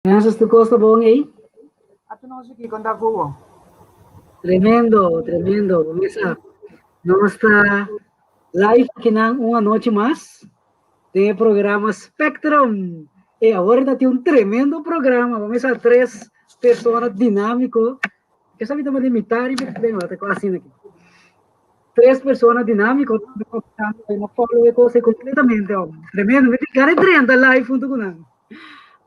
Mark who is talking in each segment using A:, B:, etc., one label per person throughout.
A: Francis, tur kos ta bon ei?
B: Ata nos aki kon ta ku bo?
A: Tremendo, tremendo. Bo mesa, nos ta live akinan un anochi mas den e programa Spectrum. E awor ta tin un tremendo programa. Bo mesa tres persona dinámiko. Ke sa mi ta manda mitad riba e den, ta asina aki. Tres persona dinámiko ta follow e kos kompletamente. Tremendo. Mi tin gana di drenta live huntu ku nan.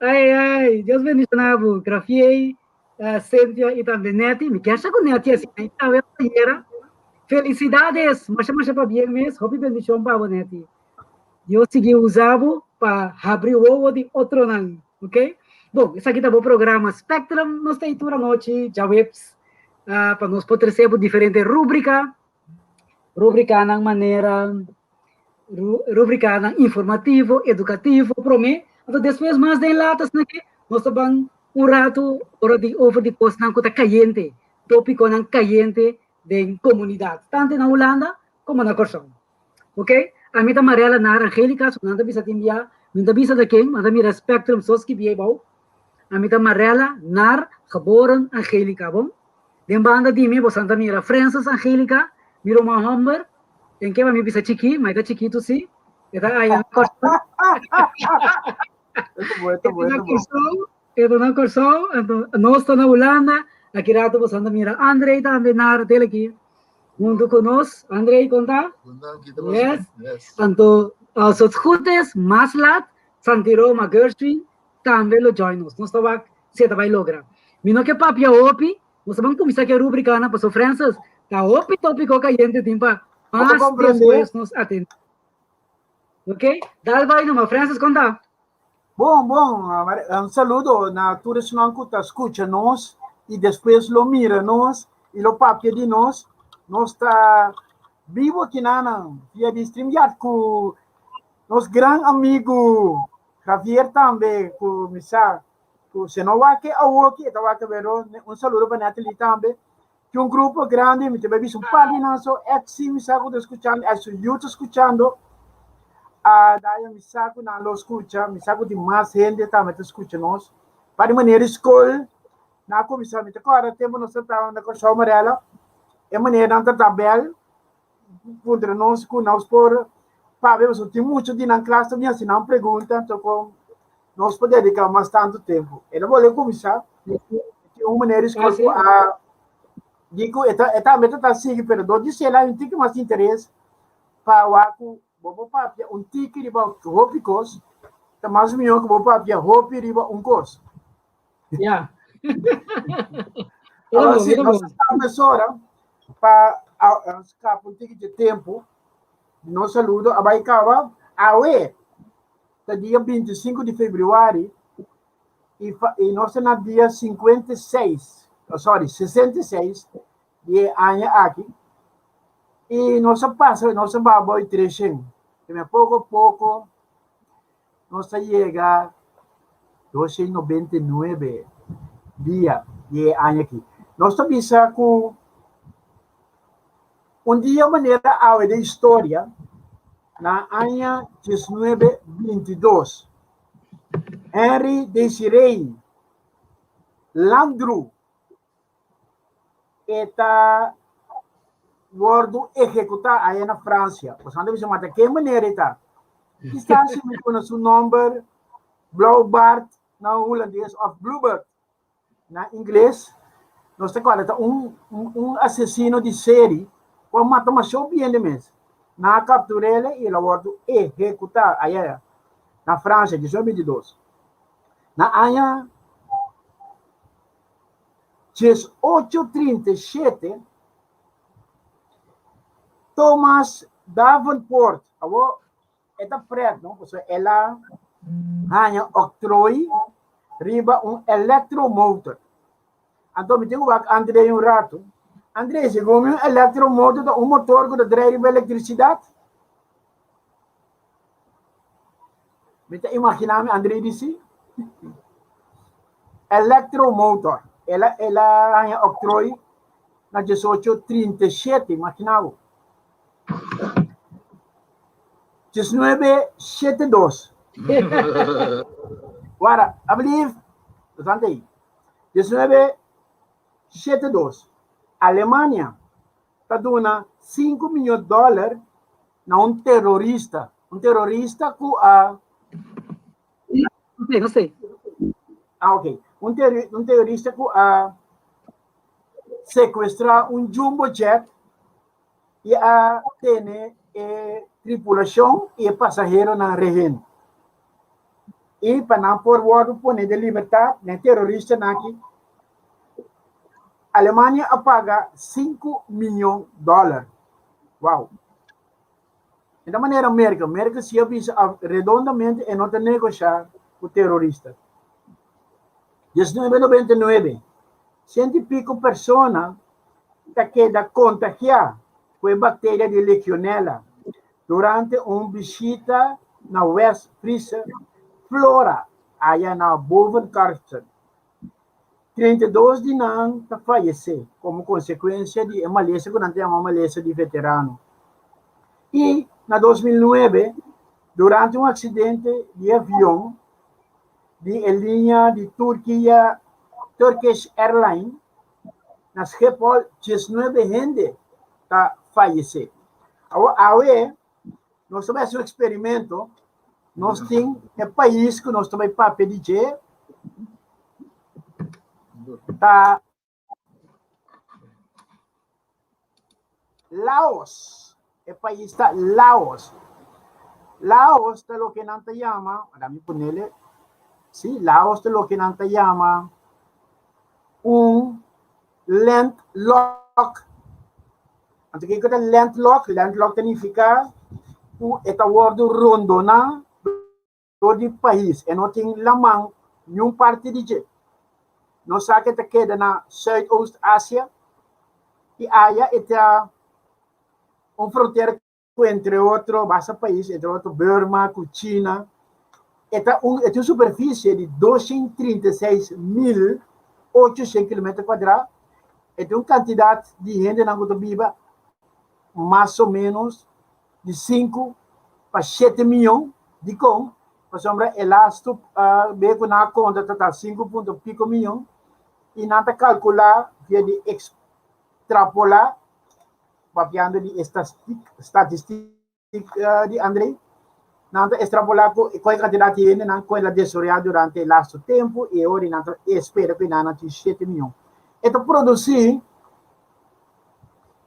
A: Ai, ai, Dios bendiciona bo, Grafiei, uh, Cynthia y tambe Netty. Mi kier sa cu Netty asina, y tambe compañera. Felicidades, masha masha pa bien mes, hopi bendicion pa bo Netty. Dios sigui usa bo pa habri wowo di otronan, ok? Bon, esaki ta bo programa Spectrum, nos ta ahí tur anochi, djaweps, uh, pa nos por trece bo diferente rubrica, rubricanan manera rubricanan informativo, educativo, prome, anto despues mas den later asina ke nos ta ban un rato ora di over di cosnan cu ta cayente, topiconan cayente den comunidad, tanto na Hulanda como na Corsou. Ok, ami ta Marella Naar Angelica, so nan ta bisa tin bia, mi ta bisa ta ken, nan ta mira Spectrum so skibi abou, ami ta Marella Naar geboren Angelica, bon? Den banda di mi bosan ta mira Francis Angelica, mi ruman homber, den ke mi bisa chikí, ma e ta chikitu si, e ta aya na Kòrsou. E ta na Kòrsou, e ta na Kòrsou, anto nos ta na Hulanda, aki rato bosan ta mira Andrei tambe na hotel aki huntu ku nos. Andrei, kon ta? Yes. Anto, als het goed is, mas lat, Santiroma Gershwin tambe lo join nos. Nos ta wak si e ta bai logra. Mi no ke papia hopi, nos ta ban kuminsá ku e rubrikanan pasobra Francis, ta hopi tópiko kayente tin pa
B: Bo ta
A: mas
B: komprendé?
A: despues nos atendé. Ok? Dal bai numa. Francis, kon ta?
B: Bon, bon. Un saludo na tur esnan ku ta skucha nos i despues lo mira nos i lo papia di nos. Nos ta bibo akinanan via di StreamYard ku nos gran amigu Javier tambe ku mi sa ku se no wak e awoki e ta wak pero un saludo pa Natalie tambe. Tin un grupo grandi mi ta bai bisa un par di nan so Exi mi sa ku ta skuchando Exi yu ta skuchando a Daya mi sa ku nan lo skucha mi sa ku tin mas hende tambe ta skucha nos pa di manera di skol nan a kuminsá mi ta kòrda tempu nos ta traha na Kòrsou Marella e manera nan ta tabel puntra nos ku nos por papia pasobra tin mucha di nan klas ta bin hasi nan pregunta anto kon nos por dediká mas tantu tempu. E ta bolbe kuminsá tin un manera di skol ku a di ku e ta e tambe ta ta sigui pero dor di sela un tiki mas interes pa wak ku bo por papia un tiki riba hopi kos ta mas mihó ku bo papia hopi riba un kos.
A: Ja.
B: Ahora sí, nos ta mesora pa skapa un tiki di tempu. Nos saludo a bai kaba. Awe ta dia 25 di februari i, i nos ta na dia 56, oh, sorry, 66 di e aña aki. I nos a pasa, nos a baba hoy 300. Keme poko poko Nos ta yega 299 dia di e aña aki. Nos ta bisa ku un dia manera awe den historia, na aña 1922, Henri Desiré Landru e ta wòrdu ehekutá aya na Fransia. Boso ta bisa, ma ta ke manera e ta? Kisas si mi pone su nòmber Blauwbaard na hulandes òf Bluebird na ingles, nos ta kòrda ta un un asesino di seri ku a mata masha hopi hende mes. Nan a kaptur'el i el a wòrdu ehekutá aya na Fransia, 1922. Na aña 1837, Thomas Davenport, awor e ta pret, no? Pasobra el a haña octrooi riba un electromotor. Anto mi tin ku wak André un ratu. André, segun mi un electromotor ta un motor ku ta drai riba elektrisidat? Mi ta imaginá mi André di si. Electromotor. El a, el a haña octrooi na 1837, imaginá bo. 1972. Wara, alsjeblieft. Bastante ei. 1972, Alemania ta duna 5 miyon dòler na un terorista, un terorista ku a
A: No sé, no sé.
B: Ah, ok. Un, ter un terorista ku a sekuestrá un jumbo jet i a tene e tripulashon i e pasaheronan rehen. I pa nan por wòrdu pone den libertat, na e teroristanan aki, Alemania a paga 5 miyon dòler. Wow! E ta manera Merka. Merka si a bisa redondamente e no ta negoshá ku terorista. 1999, Sent i piko persona ta keda kontagiá ku e bakteria di Legionella durante un bishita na West Friese Flora aya na Bovenkarspel. 32 di nan ta fayesé komo konsekuensia di e malesa ku nan ta yama malesa di veterano. I na 2009, durante un aksidente di avion di e liña di Turkia Turkish Airlines na Schiphol, 19 hende ta fayesé. Awor awe nos ta bai hasi un eksperimento, nos tin e pais ku nos ta bai papia di dje ta Laos, e pais ta Laos. Laos ta loke nan ta yama, laga mi ponele, si, Laos ta loke nan ta yama un landlock. Anto kiko ta landlock? Landlock ta nifiká ku e ta wòrdu rondoná dor di pais, e no tin laman niun parti di dje. Nos sa ke ta keda na Zuidoost Asia i aya e ta un frontera ku entre otro basta pais, entre otro Burma ku China. E ta un e tin un superfisie di 236.800 kilometer kuadrá. E tin un kantidat di hendenan ku ta biba mas o ménos di 5 pa 7 miyon. Dikon? Pasobra e lastu be ku nan a konta ta ta 5 punto piko miyon i nan ta kalkulá via di ekstrapolá, papiando di e statistik di André, nan ta ekstrapolá ku e kantidat di hendenan ku el a desaroyá durante e lastu tempu i e ora nan ta espera ku e nan tin 7 miyon. E ta produsí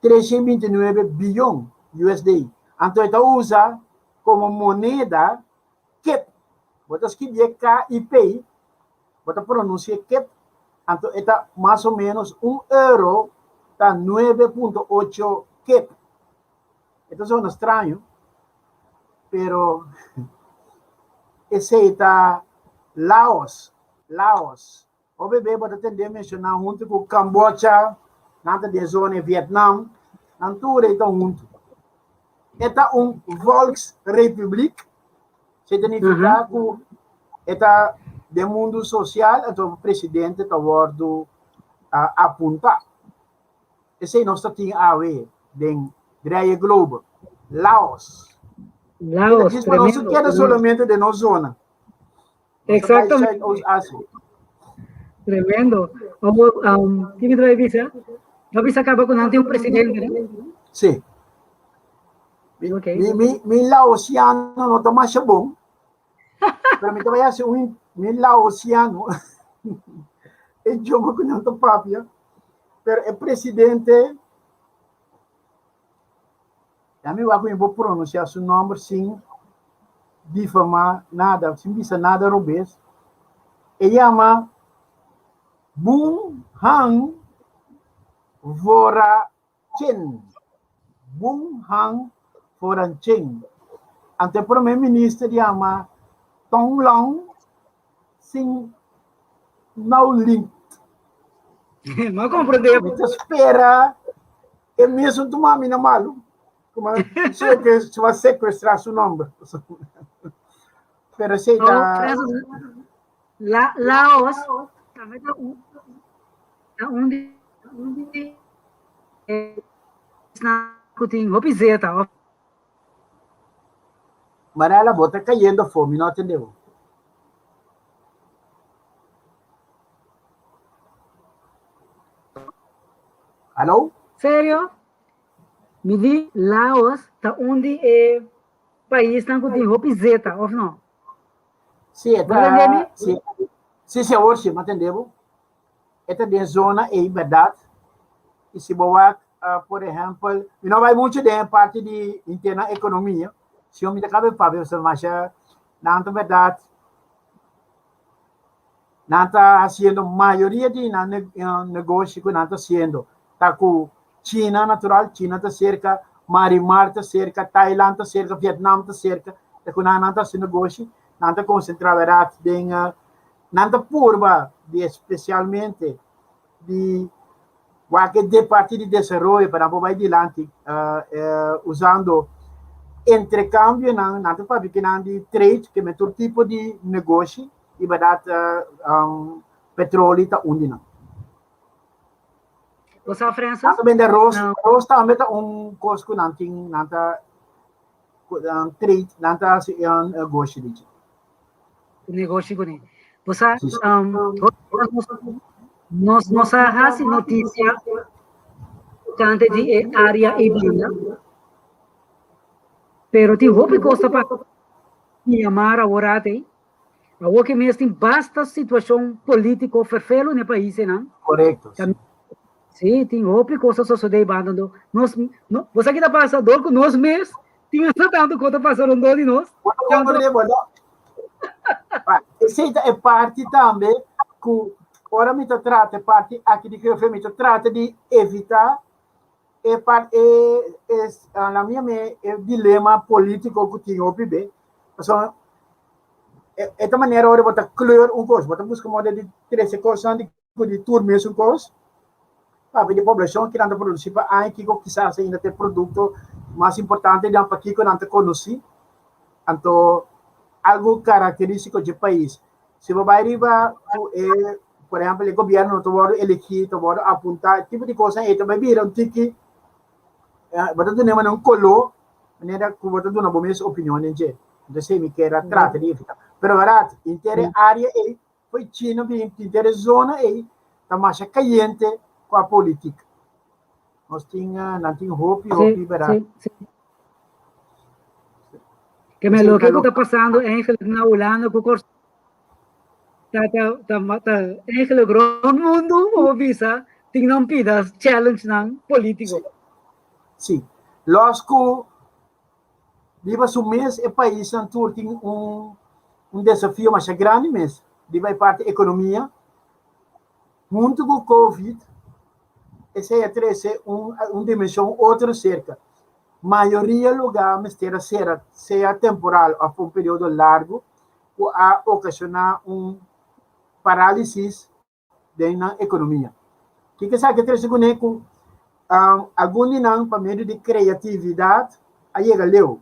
B: 329 biyon USD. Anto e ta usa komo moneda kip. Bo ta skibié KIP, bo ta pronunsié kip, anto e ta mas o ménos un euro ta 9.8 kip. E ta sona straño, pero esei ta Laos, Laos. Hopi bes bo ta tendé menshoná huntu ku Kambocha, nan ta den zona e Vietnam, nan tur ei ta huntu. E ta un volksrepubliek, esei ta nifiká ku e ta den mundu sosial, anto presidente ta wòrdu apuntá. Esei nos ta tin awe den Drije Globe, Laos.
A: Laos,
B: tremendo. No keda solamente den nos zona.
A: Exactamente. Tremendo. Omo, um, ki mi trae bisa? No bisa kaba ku nan tin un presidente, no?
B: Sí. Mi, okay. mi, mi, mi laosiano no ta masha bon, pero mi ta bai hasi un mi laosiano e idioma ku nan ta papia, pero e presidente Ya mi wak mi por pronuncia su nomber sin difama nada, sin bisa nada robes. E yama Bun Han Vorachen. Bun Han Vorachen. Ante prome minister yama Tong Long Sin Naulint.
A: No comprende.
B: Mi ta spera e mesmo tuma mi na malu. Como se que se va sequestrar su nombre. Pero sei da
A: La, Laos tambe ta un ta un di un di ku tin hopi zeta of
B: Marela, bo ta cayendo afó, mi no atende bo. Hallo?
A: Serio? Mi di Laos ta un di e paisnan ku tin hopi zeta, of no?
B: Sí, e ta, sí, sí, sí, awor sí, mi a tende bo. E ta den zona ei, bèrdat. I si bo wak, por ehèmpel, mi no bai muchu den e parti di interna ekonomia, si mi ta kaba e papia pasobra masha nan ta bèrdat, nan ta hasiendo mayoria di nan negoshi ku nan ta hasiendo ta ku China natural, China ta serka, Marimar ta serka, Thailand ta serka, Vietnam ta serka, ta ku nan nan ta hasi negoshi, nan ta konsentrá bèrdat den nan ta purba di espesialmente di wak e parti di desaroyo pa nan por bai dilanti usando entrekambionan, nan ta papia kinan di trade, ke men tur tipo di negoshi i bèrdat petroli ta un di nan.
A: Bo sa Francis?
B: Nan ta bende arroz, arroz tambe ta un kos ku nan tin, nan ta trade, nan ta hasi e negoshi di dje.
A: Negoshi kuné. Bo sa, nos no sa hasi notisia tokante di e área ei banda, pero tin hopi kos ta pasa Myanmar awor ei. Awor ke mes tin basta situashon polítiko ferfelu na e paisnan.
B: Korekto, si.
A: Sí, tin hopi kos ta sosodé ei banda. Nos, no, bo sa ki ta pasa? Dor ku nos mes tin hasta tantu kos ta pasa rondó di nos.
B: Bo ta komprendé bo, no? Esei ta e parti tambe ku ora mi ta trata e parti aki di geografia, mi ta trata di evitá e par e e na mi me e dilema polítiko ku tin hopi be. Pasobra e ta manera ora bo ta kleur un kos, bo ta buska moda di trese kosnan di ku di tur mesun kos, papia di poblashon ki nan ta produsí pa aña, kiko kisas ainda ta e produkto mas importante nan pakiko nan ta konosí, anto algu karakterístiko dje pais. Si bo bai riba ku e, por ehèmpel, e gobièrnu no ta wòrdu eligí, ta wòrdu apuntá, e tipo di kosnan ei ta bai bira un tiki, bo ta duna e manera un koló, manera ku bo ta duna bo mes opinion den dje. Entonces mi kier a trata di evitá. Pero bèrdat, henter e área ei Foi China bin henter e zona ei ta masha kayente ku a politik. Nos tin nan tin hopi hopi bèrdat.
A: Sí, sí. Ke men loke ku ta pasando eigenlijk na Hulanda ku Kòrsou ta ta ta ta eigenlijk rònt mundu bo por bisa tin nan pida challenge nan polítiko.
B: Sí. Lòs ku Riba su mes e paisnan tur tin un un desafio masha grandi mes riba e parti ekonomia. Huntu ku Covid esei a trese un un dimenshon otro serka. Mayoria lugá mester a sera sea temporal òf pa un periodo largu ku a okashoná un parálisis den nan ekonomia. Kiko esaki a trese kuné? Ku algun di nan pa medio di kreatividat a yega leu.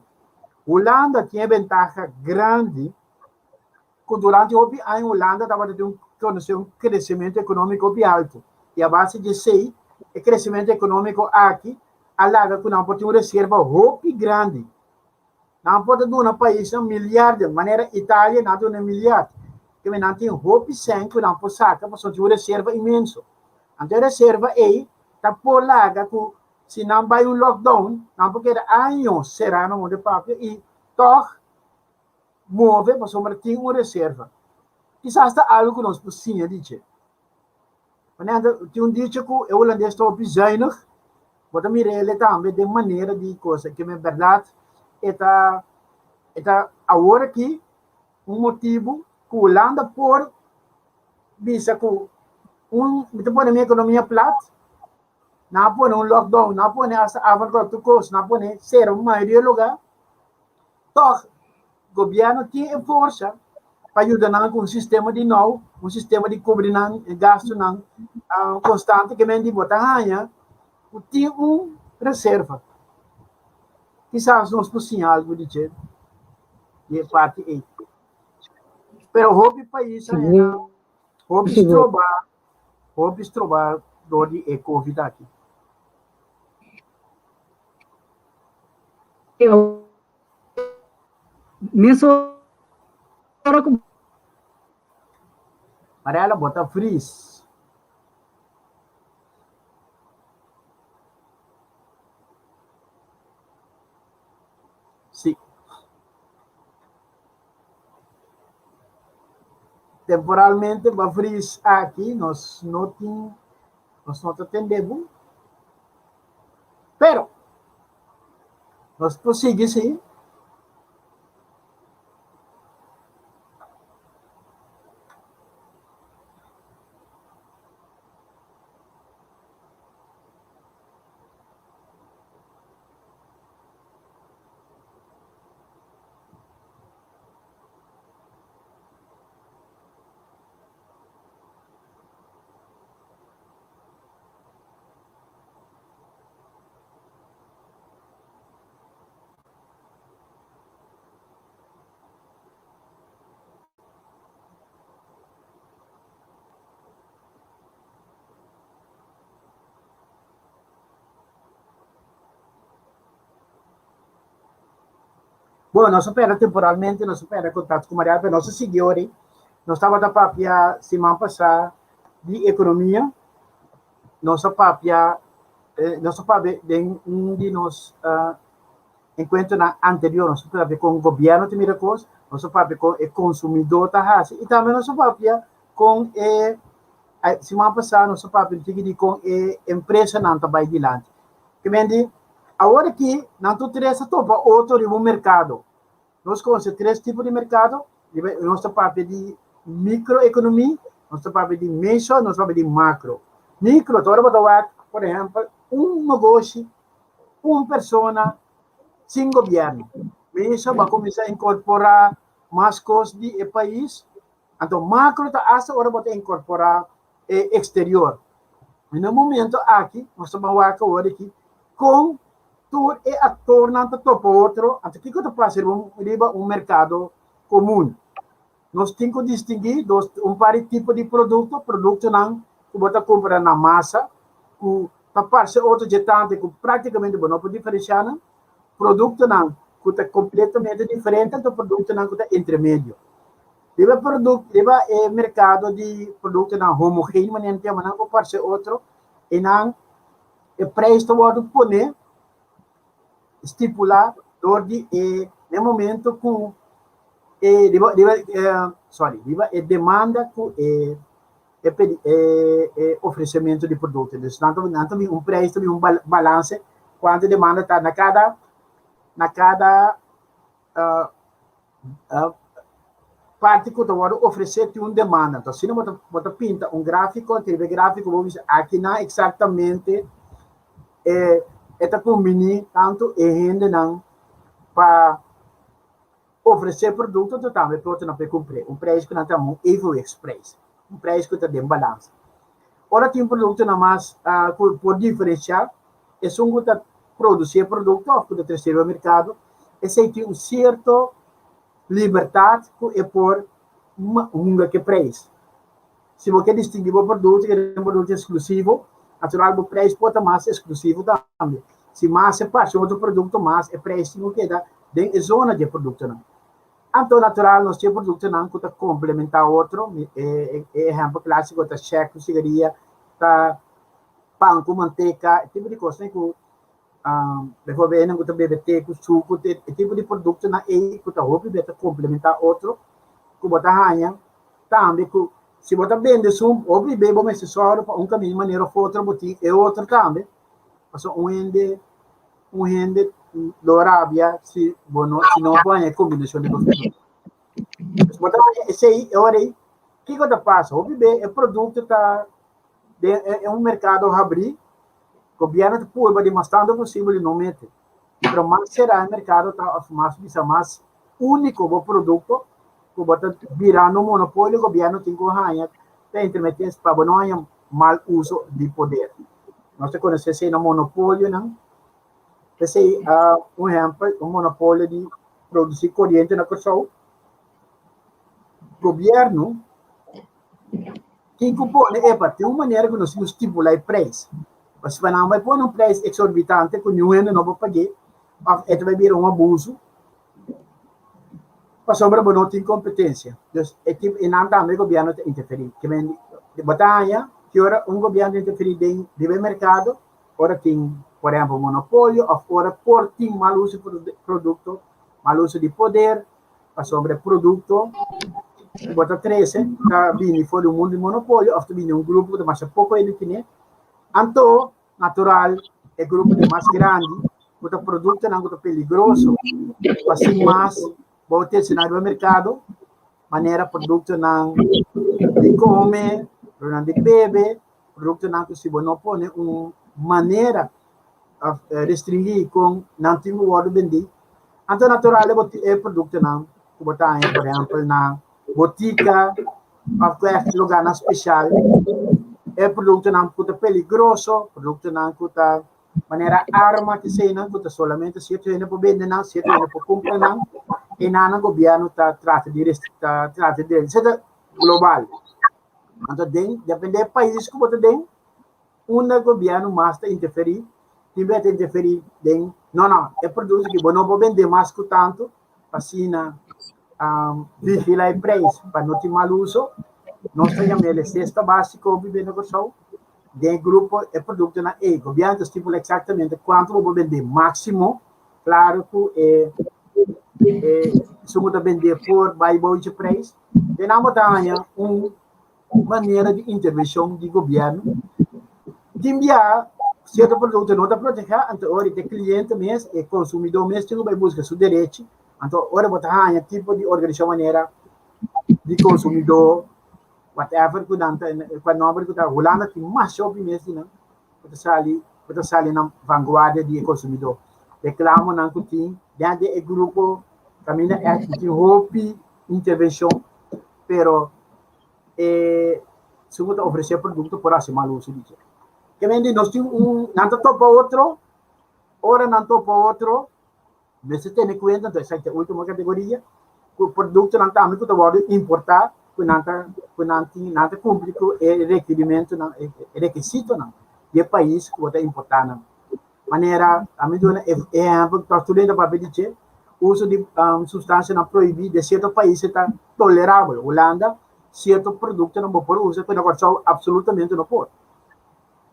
B: Hulanda tin e bentaha grandi ku durante hopi aña Hulanda tabata tin un konosé un kresementu ekonómiko hopi altu i a base di esei e kresementu ekonómiko aki a laga ku nan por tin un reserva hopi grandi. Nan por ta duna paisnan miliarden, manera Italia nan a duna miliard. Keme nan tin hopi sèn ku nan por saka pasobra tin un reserva inmenso. Anto e reserva ei ta por laga ku si nan bai un lockdown, nan por keda años será na modo papia i tòg move pasobra tin un reserva. Kisas ta algu ku nos por siña di dje. Manera tin un dicho ku e hulandes ta hopi zuinig, bo ta mira el tambe den manera di cosa ke men bèrdat e ta e ta awor aki un motibu ku Hulanda por bisa ku un mi ta pone mi ekonomia plat, nan a pone un lockdown, nan a pone hasta avondklok tur kos, nan a pone sera un mayoria lugá, Tòg, gobièrnu tin e forsa pa yuda nan ku un sistema di nou, un sistema di kubri nan gastunan konstante ke men di bo ta haña ku tin un reserva. Kisas nos por siña algu di dje di e parti ei. Pero hopi pais a hena hopi stroba, hopi stroba dor di e covid aki.
A: Mesora ku.
B: Mariela bo ta fris. Temporalmente ba vries aki, nos no tin, nos no ta tende bo. Pero, nos por sigui sí. Bueno, nos a perde temporalmente, nos a perde contacto cu Mariana, pero nos a sigui ori. Nos tabata papia siman pasá di economia. Nos a papia, eh, nos a papia den un di nos uh, encuentronan anterior, nos a papia con gobierno ta mira cos, nos a papia con e consumidor ta haci, y tambe nos a papia con e, siman pasá nos a papia un tiki di con e empresanan ta bay dilanti. Ke men di, awor aki nan tur tres a topa otro riba un merkado. Nos konosé tres tipo di merkado, riba nos ta papia di mikroekonomia, nos ta papia di meso, nos ta papia di makro. Mikro ta ora bo ta wak, por ehèmpel, un negoshi, un persona sin gobièrnu. Meso bo a kuminsá inkorporá mas kos di e pais. Anto makro ta asta ora bo ta inkorporá e eksterior. I na momento aki nos ta ban wak awor aki kon tur e aktornan ta topa otro, anto kiko ta pasa riba riba un merkado komun. Nos tin ku distinguí dos un par di tipo di produkto, produktonan ku bo ta kumpra na masa ku ta parse otro dje tantu ku práktikamente bo no por diferensiá nan, produktonan ku ta kompletamente diferente anto produktonan ku ta entremedio. Riba e produk riba e merkado di produktonan homogeen manera nan ta yama nan ku parse otro i nan e preis ta wòrdu pone stipulá dor di e na e momento ku e riba riba sorry riba e demanda ku e e pedi e e ofresementu di produkto. Dus nan ta nan ta bin un preis ta bin un balanse kuantu demanda ta na kada na kada parti ku ta wòrdu ofresé tin un demanda. Entonces asina bo ta bo ta pinta un gráfiko, riba e gráfiko bo bisa akinan eksaktamente e e ta kumbiní tantu e hendenan pa ofresé produkto anto tambe e otronan por kumpr'é. Un preis ku nan ta yama un evenwichtsprijs, un preis ku ta den balansa. Ora tin produktonan mas ku por diferensiá esun ku ta produsí e produkto òf ku ta tres'é riba merkado, esei tin un sierto libertat ku e por hunga ku e preis. Si bo ke distinguí bo produkto, ke un produkto eksklusivo, natural bo preis por ta mas eksklusivo tambe. Si mas e parse otro produkto, mas e preis tin ku keda den e zona di e produktonan. Anto natural nos tin e produktonan ku ta komplementá otro, e ehèmpel klásiko ta shèk ku sigaria, ta pan ku manteka, e tipo di kosnan ku bijvoorbeeld hendenan ku ta bebe te ku suku, e tipo di produktonan ei ku ta hopi bes ta komplementá otro, ku bo ta haña tambe ku si bo ta bende esun hopi bes bo mester sòru pa un kaminda manera òf otro bo tin e otro tambe, pasobra un hende un hende lo rabia si bo no si no bo haña e kombinashon di dos produkto. Bo ta haña esei e ora ei kiko ta pasa? Hopi bes e produkto ta den e un merkado habrí, gobièrnu ta purba di mas tantu posibel di no mete. Pero mas será e merkado ta òf mas bisa mas úniko bo produkto ku bo ta birando un monopolio, gobièrnu tin ku haña ta intermeté pa bo no haña mal uso di poder. Nos ta konosé esei na monopolionan. P'esei un ehèmpel, un monopolio di produsí koriente na Kòrsou, gobièrnu Tin ku pone epa, tin un manera ku nos tin ku stipulá e preis. Pasobra nan bai pone un preis eksorbitante ku niun hende no por pag'é, òf e ta bai bira un abusu, pasobra bo no tin kompetensia. Dus e tipo, i nan tambe gobièrnu ta interferí. Ke men bo ta haña ki ora un gobièrnu ta interferí den riba e merkado, ora tin, por ehèmpel, monopolio òf ora por tin mal uso di produkto, mal uso di poder, pasobra e produkto. ku bo ta trese ta bini for di un mundu di monopolio òf ta bini un grupo ku ta masha poko hende tene. Anto, natural, e grupo di mas grandi ku ta produktonan ku ta peligroso pa sin mas bo trese nan riba merkado, manera produktonan di kome, produktonan di bebe, produktonan ku si bo no pone un manera òf restringí kon nan tin ku wòrdu bendí, anto natural e produktonan ku bo ta haña por ehèmpel na botika òf ku e lugánan spesial, e produktonan ku ta peligroso, produktonan ku ta manera arma keseinan ku ta solamente sierto hende por bende nan, sierto hende por kumpra nan, e nan gobièrnu ta trata di ta trata di esei ta global. Anto den depende e pais ku bo ta den, unda gobièrnu mas ta interferí, tin bes ta interferí den no no e produkto aki bo no por bende mas ku tantu pa asina vigilá e preis pa no tin mal uso. Nos ta yama el e sesta básiko bibiendo na Kòrsou. Den e grupo e produktonan ei, gobièrnu ta stipulá eksaktamente kuantu bo por bende máksimo. Klaro ku e esun ku ta bende por bai bou dje preis. Den nan bo ta haña un manera di intervenshon di gobièrnu. Tin bia sierto produkto no ta protehá, anto ora e kliente mes, e konsumidó mes tin ku bai buska su derechi. Anto ora bo ta haña tipo di organisashon manera di konsumidó, whatever ku nan ta, kua nòmber ku ta, Hulanda tin masha hopi mes di nan ku ta sali, ku ta sali na vanguardia di e konsumidó. Reklamonan ku tin den e grupo kaminda ègt tin hopi intervenshon, pero e si bo ta ofresé produkto por hasi mal uso di dje. Ke men di nos tin un nan ta topa otro, ora nan topa otro mester tene kuenta, entonces esaki ta e ultimo kategoria, ku produktonan tambe ku ta wòrdu importá ku nan ta ku nan tin nan ta kumpli ku e rekirimentunan e rekisitonan di e pais ku bo ta importá nan. Manera ami duna e ehèmpel ku tur hende ta papia di dje, uso di sustansianan prohibí den sierto paisnan ta tolerabel. Hulanda sierto produktonan bo por usa pero na Kòrsou apsolutamente no por.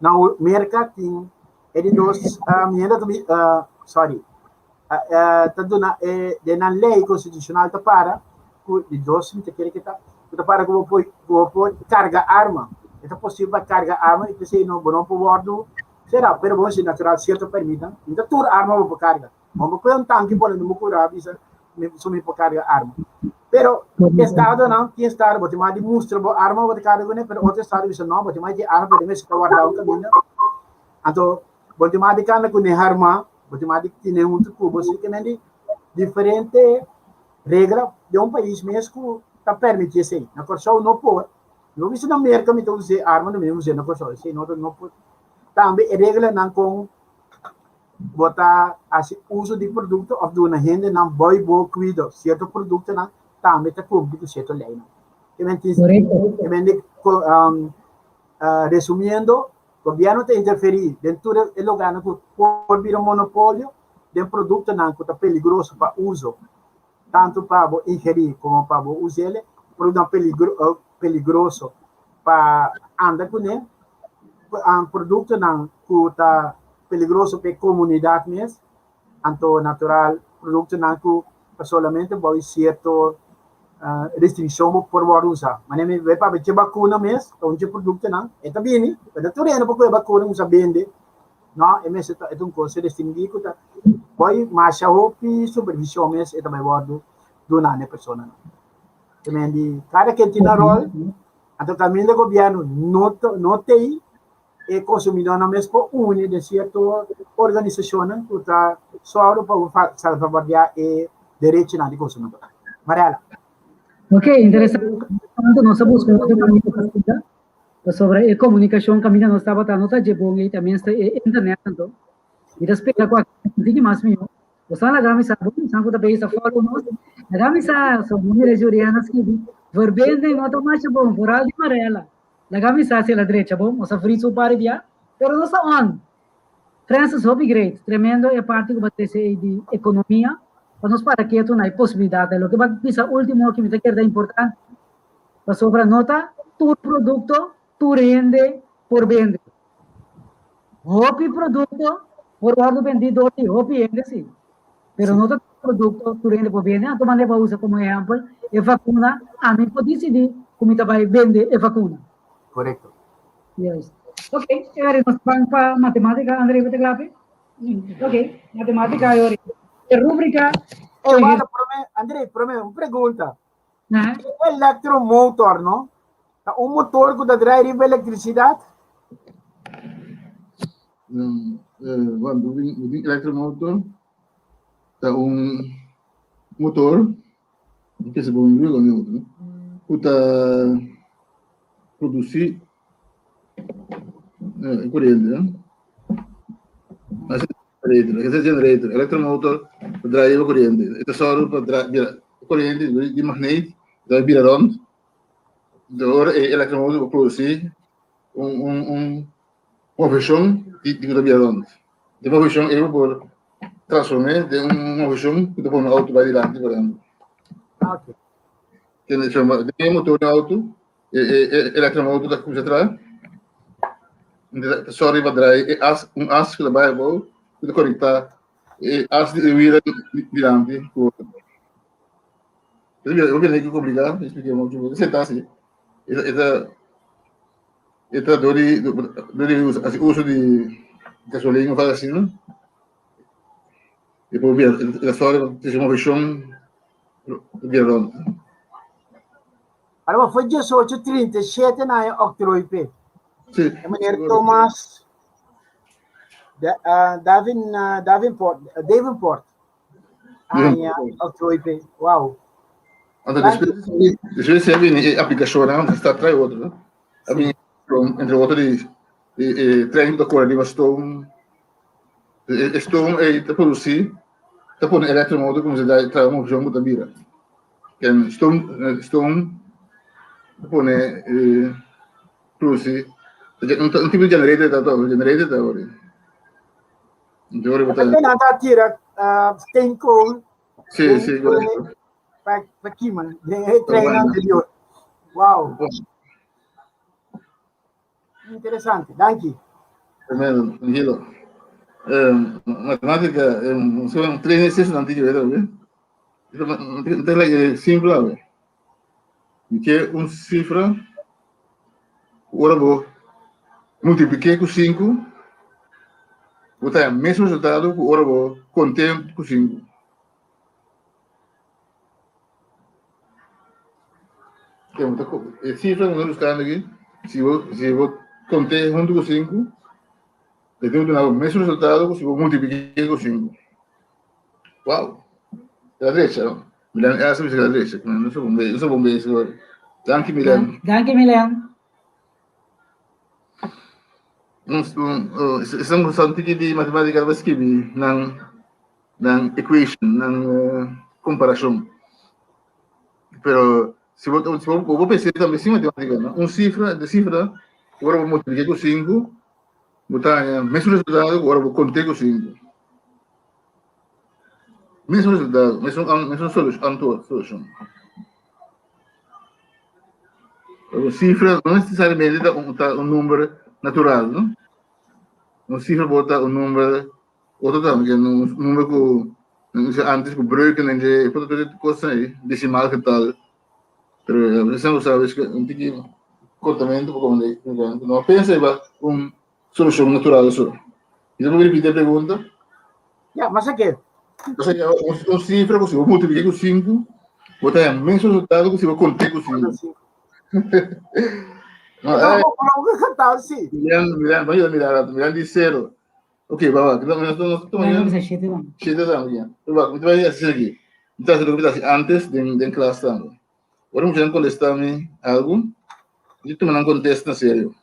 B: Na Merka tin e di dos mi hende ta sorry ta duna e den nan lei konstitushonal ta para ku di dos mi ta kere ke ta ku ta para ku bo por ku bo por karga arma. E ta posibel pa karga arma i p'esei no bo no por wòrdu Sera, pero bo si natural cierto permitan, no ta tur arma bo por carga. Bo por coge un tanki pone den bo cura bisa mi so mi por carga arma. Pero estadonan tin estado bo tin mas di mustra bo arma bo ta carga cune, pero otro estado bisa no, bo tin mas di arma pero mester ta guarda un caminda. Anto bo tin mas di cana cune arma, bo tin mas di tene hunto cu bo, si ke di diferente regla den un pais mes cu ta permiti esey. Na Corsou no por. No bisa na Merca mi ta usa e arma, no mi usa na Corsou. Esey no no por. Tambe e reglanan kon bo ta hasi uso di produkto òf duna hendenan bou bo kuido sierto produktonan tambe ta kumpli ku sierto leinan. E men di resumiendo, gobièrnu ta interferí den tur e lugarnan ku por bira monopolio den produktonan ku ta peligroso pa uso, tantu pa bo ingerí komo pa bo us'el, produktonan peligroso pa anda kuné, produktonan ku ta peligroso pa e komunidat mes, anto natural produktonan ku ta solamente bou di sierto restrikshon bo por wòrdu usá. Manera mi bai papia dje bakuna mes, ta un dje produktonan, e ta bini, pero tur hende por kohe bakuna kuminsá bende, no, e mester ta e ta un kos restringí ku ta bou masha hopi supervishon mes e ta bai wòrdu duná na e personanan. Te men di kada ken tin nan ròl. Anto kaminda gobièrnu no no tei, e konsumidónan mes por uni den sierto organisashonnan ku ta sòru pa salvaguardiá e derechonan di konsumidó. Mariela.
A: Ok, interesante. Nos a buska otro kaminda pa spliká, pasobra e komunikashon kaminda nos tabata no ta dje bon ei, ta mester e internet anto. Mi ta spera ku aki un tiki mas mihó. Boso laga mi sa, bo san ku ta bezig ta follow nos. Laga mi sa, so bo mira Juliana skibi, verbinding no ta masha bon, vooral di Marella. Laga mi sa si el a drecha bon, nos a vries un par di bia, pero nos ta on. Francis, hopi great, tremendo e parti ku bo a trese ei di ekonomia, pa nos para ketu na e posibilidatnan. Loke bo a bisa ultimo aki mi ta kere ta importante, pasobra no ta tur produkto tur hende por bende. Hopi produkto por wòrdu bendí dor di hopi hende sí. Pero no ta tur produkto tur hende por bende, anto manera bo a usa komo ehèmpel e vakuna, ami por disidí ku mi ta bai bende e vakuna.
B: Korekto.
A: Juist. Ok, e nos ban pa matemátika, André, bo ta kla p'e? Ok, matemátika e ora. E rúbrika.
B: Eh, wala, promé, André, promé, un pregunta. Uh Elektromotor, no? Ta un motor ku ta drai riba elektrisidat?
C: Um, eh, bueno, un elektromotor ta un motor, que se pone no? Ku ta produsí eh, koriente, no? Generator, ese generator, elektromotor ta draai riba koriente. E ta sòru pa dra bira koriente di magneet ta bira rònt. Enton ora e elektromotor por produsí un un un moveshon di ku ta bira rònt. E moveshon ei bo por transform'é den un moveshon ku ta pone outo bai dilanti por ehèmpel. Den e motor di outo e e elektromotor ta kuminsá traha. Ta sòru riba drai e as un as ku ta bai abou ku ta konektá e as di e wira dilanti ku otro. Bo bira ku kompliká mi splika muchu bo sentá si e ta e ta dor di dor di hasi uso di gasolin òf algu asina e por bira e ta sòru pa trese moveshon bira rònt.
B: Ahora foi 1837 na e octrooi pe.
C: Sí.
B: E meneer Thomas da, uh, Davin, uh, Davenport, uh, Davenport. Aña octrooi pe. Wow.
C: Anto despues, despues se viene e aplicacionnan, está trae otro, no? A mí, entre otro di e trein ku ta kore riba stoom, e stoom ei ta produsí, ta pone elektromotor kuminsá traha un moveshon ku ta bira. Ken stoom, stoom ta pone produsí, un tipo di generator ta to, generator ta ori.
B: Ori ta. Nan ta tira steenkool.
C: Sí, sí, korekto.
B: Pa pa kima den e trein anterior. Wow. Interesante, danki.
C: Tremendo, tranquilo. Eh, matemática, eh, un trein esercicio antiguo, ¿verdad? Like simple awe. Mi ke un sifra ora bo multipliké ku sinku, bo ta haña mes resultado ku ora bo konté ku sinku. E sifra ku nos buskando aki, si bo si bo konté huntu ku sinku, e tin ku duna bo mes resultado ku si bo multipliké ku sinku. Wow! La derecha, no? Milan, ela sa bisa la derecha. No sa bombe, no sa bombe eso. Danki Milan.
A: Danki Milan.
C: Un, un, uh, esnan ku sa un tiki di matematika ta skibi nan nan equation, nan uh, komparashon. Pero si bo si bo, bo pensa tambe sin matematika, no? Un sifra, de sifra, ora bo multipliká ku sinku, bo ta haña mesun resultado ku ora bo konté ku sinku. Mesmo resultado, mesmo, mesmo solution, antwoord, solution. Un cifra no necesariamente ta un, ta un number natural, no? Un cifra por ta un number, otro tambe, un number ku, antes ku breuken en je, por ta tur cosnan ahí, decimal getal. Pero esnan ku sabe un tiki kortamentu por komende, no pensa riba un solushon natural so. I ta por ripiti e pregunta?
B: Ya, mas ake.
C: Osea, un sifra ku si bo multipliká ku sinku, bo ta haña mes resultado ku si bo kont'é ku sinku.
B: No, eh.
C: Milan, Milan, ban yuda Milan rato. Milan di sero. Ok, ba, ba. Nos nos tuma
A: ya. Shete dan.
C: Shete dan, ya. Ba, mi ta bai hasi aki. Mi ta hasi loke mi ta hasi antes den den klas tambe. Ora muchanan kontestá mi algu, mi ta tuma nan kontesta na serio.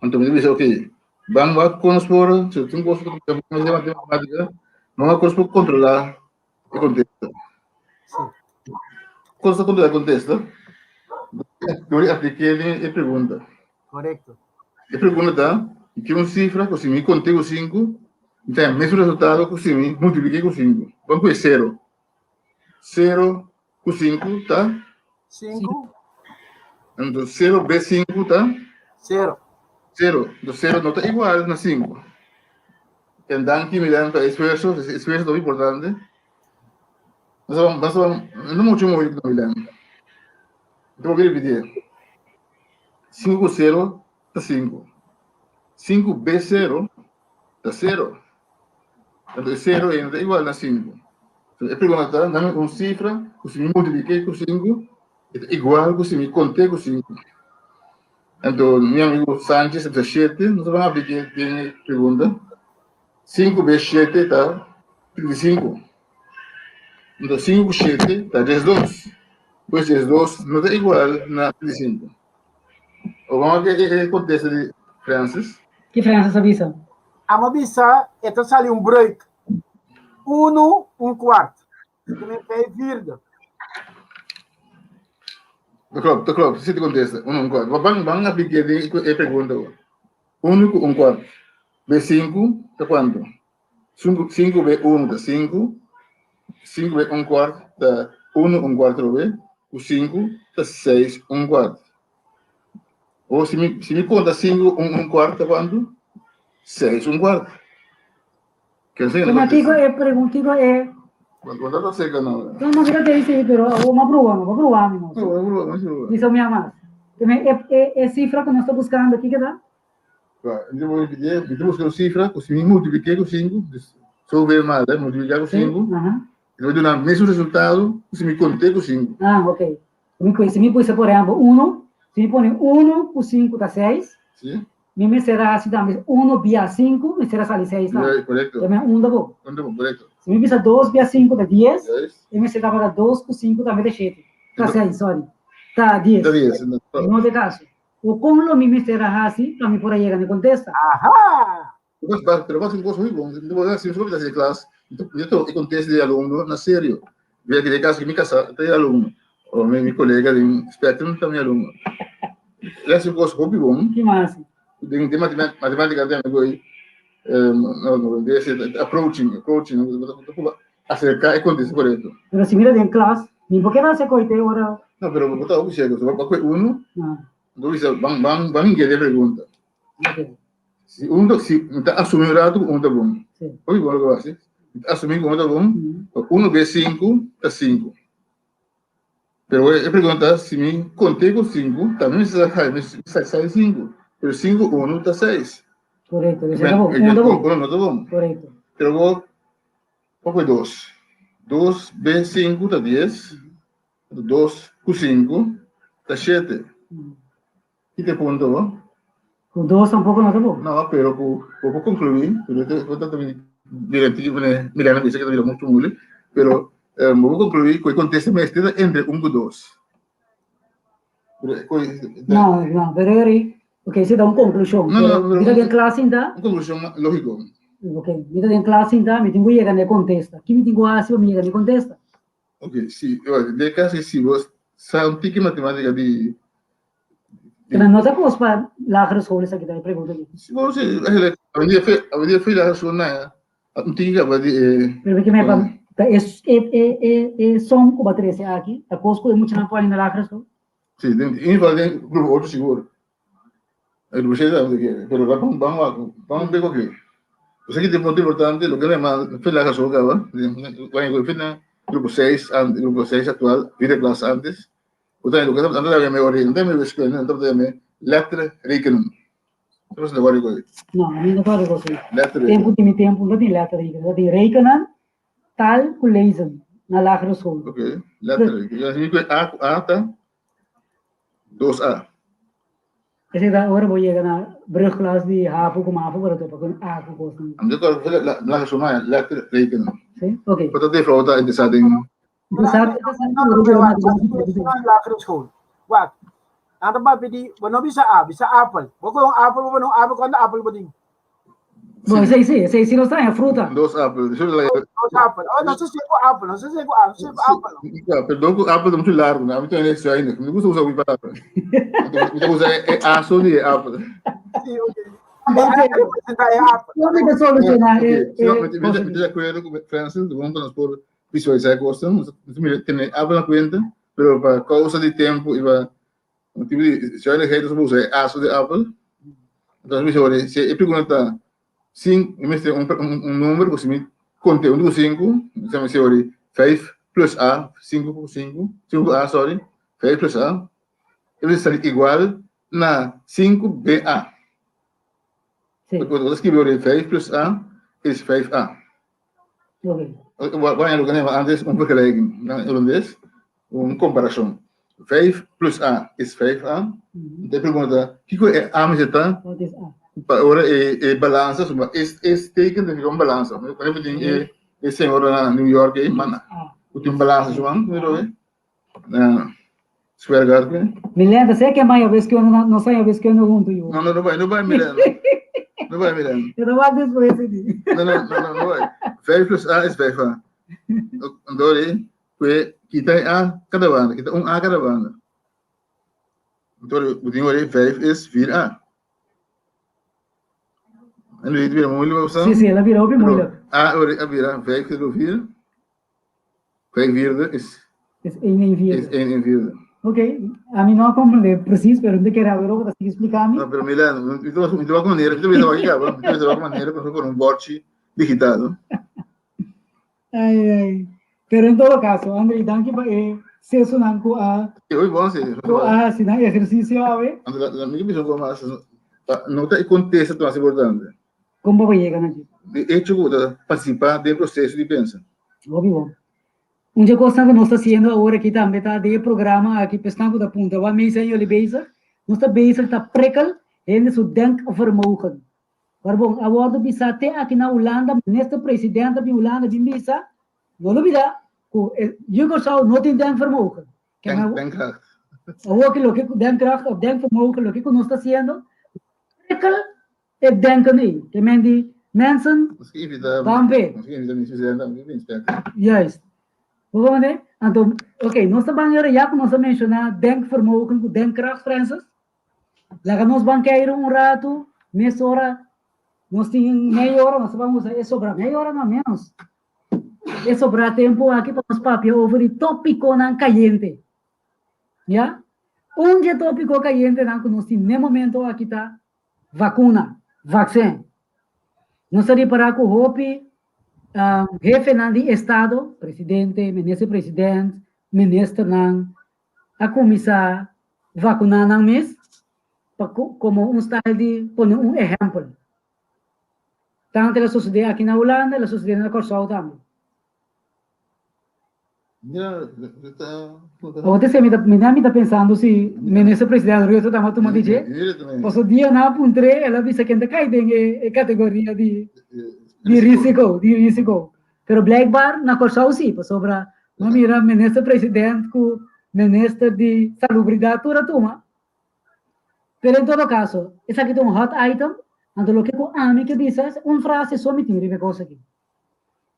C: Anto mi ta bisa, ok, ban wak kon nos por, si tin kos ku ta bon den matemátika, ban wak kon nos por kontrolá e kontesta. Kon nos ta kontrolá e kontesta? Dor di aplik'é den e pregunta.
B: Korekto.
C: E pregunta ta, mi tin un sifra ku si mi kont'é ku sinku, mi ta haña mesun resultado ku si mi multiplik'é ku sinku. Ban ku e sero. Sero ku sinku ta?
B: Sinku.
C: Anto sero bes sinku ta?
B: Sero.
C: Sero. Anto sero no ta igual na sinku. En danki Milan pa esfuerzo, esfuerzo ta importante. Nos ban, no mucho moeilijk no Milan. Te voy a repetir. 5 ku 0 ta 5. 5 b 0 ta 0. Entonces 0 entra igual na 5. So, e pregunta ta, dame un cifra ku si mi multipliqué ku 5, e ta igual ku si mi conté ku 5. Anto, mi amigo Sanchez ta 7, nos van apliqué den e pregunta. 5 ves 7 ta 35. Anto, 5 ku 7 ta 12. Pues 12 no ta igual na 35. O vamos a ver e contesta di Francis.
A: Ki Francis a bisa?
B: Amo bisa e ta sali un breuk. Uno, un kwart. Te men vijf vierde.
C: Dat klopt, dat klopt. Si te contesta. Uno, un kwart. Van, van apliqué de e pregunta. Uno ku un kwart. B5 ta kuantu? 5, 5 B1 ta 5. 5 B un kwart ta 1 un kwart robe. Ku 5 ta 6 un kwart. O si mi, si mi konta 5 un un kwart ta kuantu? 6 un kwart.
A: Ma kiko e pregunta, kiko e...
C: Cuando ta seca no.
A: No, no mira te dice, pero awo ma proba, no, ma proba mi no.
C: No, ma proba, ma proba.
A: Bisa mi mas. Teme e e e cifra ku nos ta buscando, kiko ta?
C: Ba, mi ta busca, mi ta busca un cifra ku si mi multipliqué ku 5, so ve mal, eh, multiplicar ku 5.
A: Aha.
C: E ta duna mesun resultado ku si mi conté ku 5.
A: Ah, ok. Mi si mi puse por ehempel 1, si mi pone 1 ku 5 ta 6.
C: Si.
A: Mi mester a hasi tambe uno bia sinku, mester a sali seis tambe.
C: Ja, korekto.
A: Ta men un ta bo.
C: Un ta bo, korekto.
A: Si mi bisa dos bia sinku ta dies,
C: Dies.
A: e mester tabata dos ku sinku tambe ta shete. Ta seis, sorry. Ta dies.
C: Ta dies.
A: No ta e kaso. O kon lo mi mester a hasi pa mi por a yega na e kontesta?
B: Aha!
C: Pero bas un kos muy bon. Mi ta hasi, mi ta hasi klas, mi ta e kontesta di alumno na serio. Mira ki den kaso ki mi kasa ta e alumno. O mi mi kolega den Spectrum ta mi alumno. El hasi un kos hopi bon.
A: Ki mas?
C: Den den matematika tambe gooi no no debe ser approaching approaching aserka e kontesta korekto.
A: Pero si mira den klas mi por keda hasi koite ora.
C: No pero bo ta hopi serio so bo koe uno bo bisa ban ban ban hing'e e pregunta. Si un ta si mi ta asumi un ratu ku un ta bon. Hopi bon loke bo hasi. Mi ta asumi ku un ta bon, uno bes sinku ta sinku. Pero e pregunta si mi konte ku sinku, tambe mi sa mi sa sai sinku. Pero sinku unu ta seis.
A: Korekto, esei ta bon. Un ta bon.
C: Uno no ta bon.
A: Korekto.
C: Pero bo poko dos. Dos bes sinku ta dies. Dos ku sinku ta shete. Ki ta e punto bo?
A: Ku dos tampoco no ta bon.
C: No, pero ku bo por conclui, pero te bo ta bira ti mane Milena bisa ke ta bira mucho muli, pero bo por conclui ku e contesta mester ta entre un ku dos. Pero ku
A: No, no, pero eri, ok, esei ta un conclusion,
C: No, no,
A: pero
C: pero
A: mi ta den klas sinta.
C: Un conclusion logico.
A: Ok, mi ta den klas sinta, mi tin ku yega na e contesta. Ki mi tin ku hasi pa mi yega na e contesta?
C: Ok, si, den e caso si bo sa un tiki matematica di
A: Pero no ta kos pa lagere school esaki ta e pregunta aki.
C: Si bo si, eigenlijk, awendia fe, awendia fe lagere school na un tiki kaba di e.
A: Pero ke me pa ta e e e e e som ku bo a trese aki ta kos ku e muchanan por ainda lagere school?
C: Si, den in ieder geval den grupo ocho sigur. E grupo shete tambe kere, pero ban ban wak, ban bek oke. Esaki ta punto importante, loke mi a fe lagere school kaba, den fe na grupo seis, grupo seis aktual, vierde klas antes. Bo ta loke nan ta yama ori, nan ta yama wiskunde, nan ta yama letterrekenen. Sa bo wòrdu koe?
A: No, mi no ta wòrdu koe.
C: Letterrekenen.
A: Tempu di mi tempu no tin letterrekenen, ta tin rekenen, taal ku lezen na lagere school.
C: Ok, letterrekenen. Ya si koe A ku A ta dos A.
A: Esei ta ora bo yega na brugklas di havo ku mavo bo ta topa ku A ku kosnan.
C: Mi ta kòrda lagere school nan letterrekenen.
A: Si, ok.
C: Bo ta defrou ta interesá den.
B: Lagere school. Wak. Nan ta papia di, bo no bisa A, bisa apel. Bo kohe un apel, bo pone un apel, kuantu apel bo tin?
A: Bo, esei si, esei si nos traña fruta.
C: Dos apel.
B: Dos apel. Oh, no se segu apel, no se segu apel, no se segu apel.
C: Ja, perdon ku apel ta muchu largu, no? Ami ta hende ainda. Mi gusta usa mi palabra. Mi ta usa e A so di e apel.
B: Si, ok. Representa e apel.
A: Mi ta soluciona e.
C: Mi ta di acuerdo ku Francis, bon pa nos por visualisá e kosnan, nos ta mira tene apel na kuenta, pero pa kousa di tempu i pa motibu di zuinigheid nos a usa e aso di apel. Entonces mi bisa ora si e pregunta ta. Sin, mi mester un, un, un number ku si mi konte un ku sinku, mi sa mi ori vijf plus a, sinku ku sinku, sinku ku a, sorry, vijf plus a, e mester sali igual na sinku ba.
A: Sí.
C: Bo ta skibi ori vijf plus a is vijf a.
A: Oké.
C: Wanneer we nemen antes een vergelijking, na holandês, een comparatie. 5 plus A is 5A. De pregunta, kiko e A mester ta?
A: Wat is A?
C: Pa ora e, e balansa, suma, es, es teken de un balansa. Wanneer we tin e, e señora na New York, e man,
A: A.
C: ku tin balansa, suma, miro, e, na Square Garden.
A: Milena, sei que amanhã vez que eu não, não sei a vez que eu não junto eu.
C: No, no, no vai, no vai, Milena. No vai, Milena.
A: Eu não vou depois de.
C: No, no, no, no, no vai. 5 plus A is 5A. Dori, kue kita A kada banda, kita un A kada banda. Dori, butin ori 5 is 4A. En nu bira moeilijk of zo?
A: Sí, sí, ela virou bem moeilijk.
C: A ori a bira 5 keer 4. 5 vierde is
A: Is 1 1
C: is
A: vierde.
C: 1 1 vierde.
A: Oké, a mim não compreender precies, pero não quero ver o que está explicar-me.
C: No, pero Milan, mi te va manera, mi te va a mi te va manera con un borchi digital, no?
A: Ai, ai. Pero en todo caso, André, danke pa eh, seso nan ku a
C: Sí, hoy bom, sí.
A: ku a sina ejercicio ave.
C: La, la minha visão como mas no ta contesta más importante.
A: Como va llegar aqui?
C: De hecho, que ta participar do processo de pensa.
A: Obvio. Una cosa que nós está haciendo agora aqui também tá de programa aqui pensando da punta. Waarmee zijn jullie bezig? Nós está bezig ta prikkel in su denkvermogen. Waarbon, a wordo bisa te aqui na Holanda, minister presidente di Holanda di bisa, no olvida, ku Curaçao no tin denkvermogen. Que
C: Denk,
A: na-
C: denkkracht.
A: Awor que lo que denkkracht of denkvermogen, lo que nós está haciendo, prikkel het denken in. Que men die mensen
C: Misschien evita.
A: Bambe.
C: Misschien evita minister presidente, misschien inspector.
A: Juist. Hoe gaan Anto, oké, nós também era já que nós mencionar denkvermogen, denkkracht, Francis. Laga nós banqueiro um rato, meia hora, nós tínhamos meia hora, nós vamos é sobrar meia hora não menos. É sobrar tempo aqui para nós papiar over o tópico não caliente. Já? Um de tópico caliente não que nós temos no momento aqui tá vacuna, vaccin. Nós seria para que o Hopi jefe nan di estado, presidente, minister-president, minister nan, a começar vacunar nan mes, pa como un style di pone un ejemplo. Tanto la sucede aqui na Holanda, la sucede na Corsou também.
C: Ja, ta.
A: Ontem você me tá, me tá pensando se minister-president Rutte tá matando DJ. Posso dia na puntre, ela disse que ainda cai em categoria de risico, de risico. Pero blijkbaar na Corsou sim, sobra, não mira minister-president com minister de salubridade toda turma. Pero en todo caso, esse aqui é um hot item, então lo que a mim que diz é uma frase só me tira coisa aqui.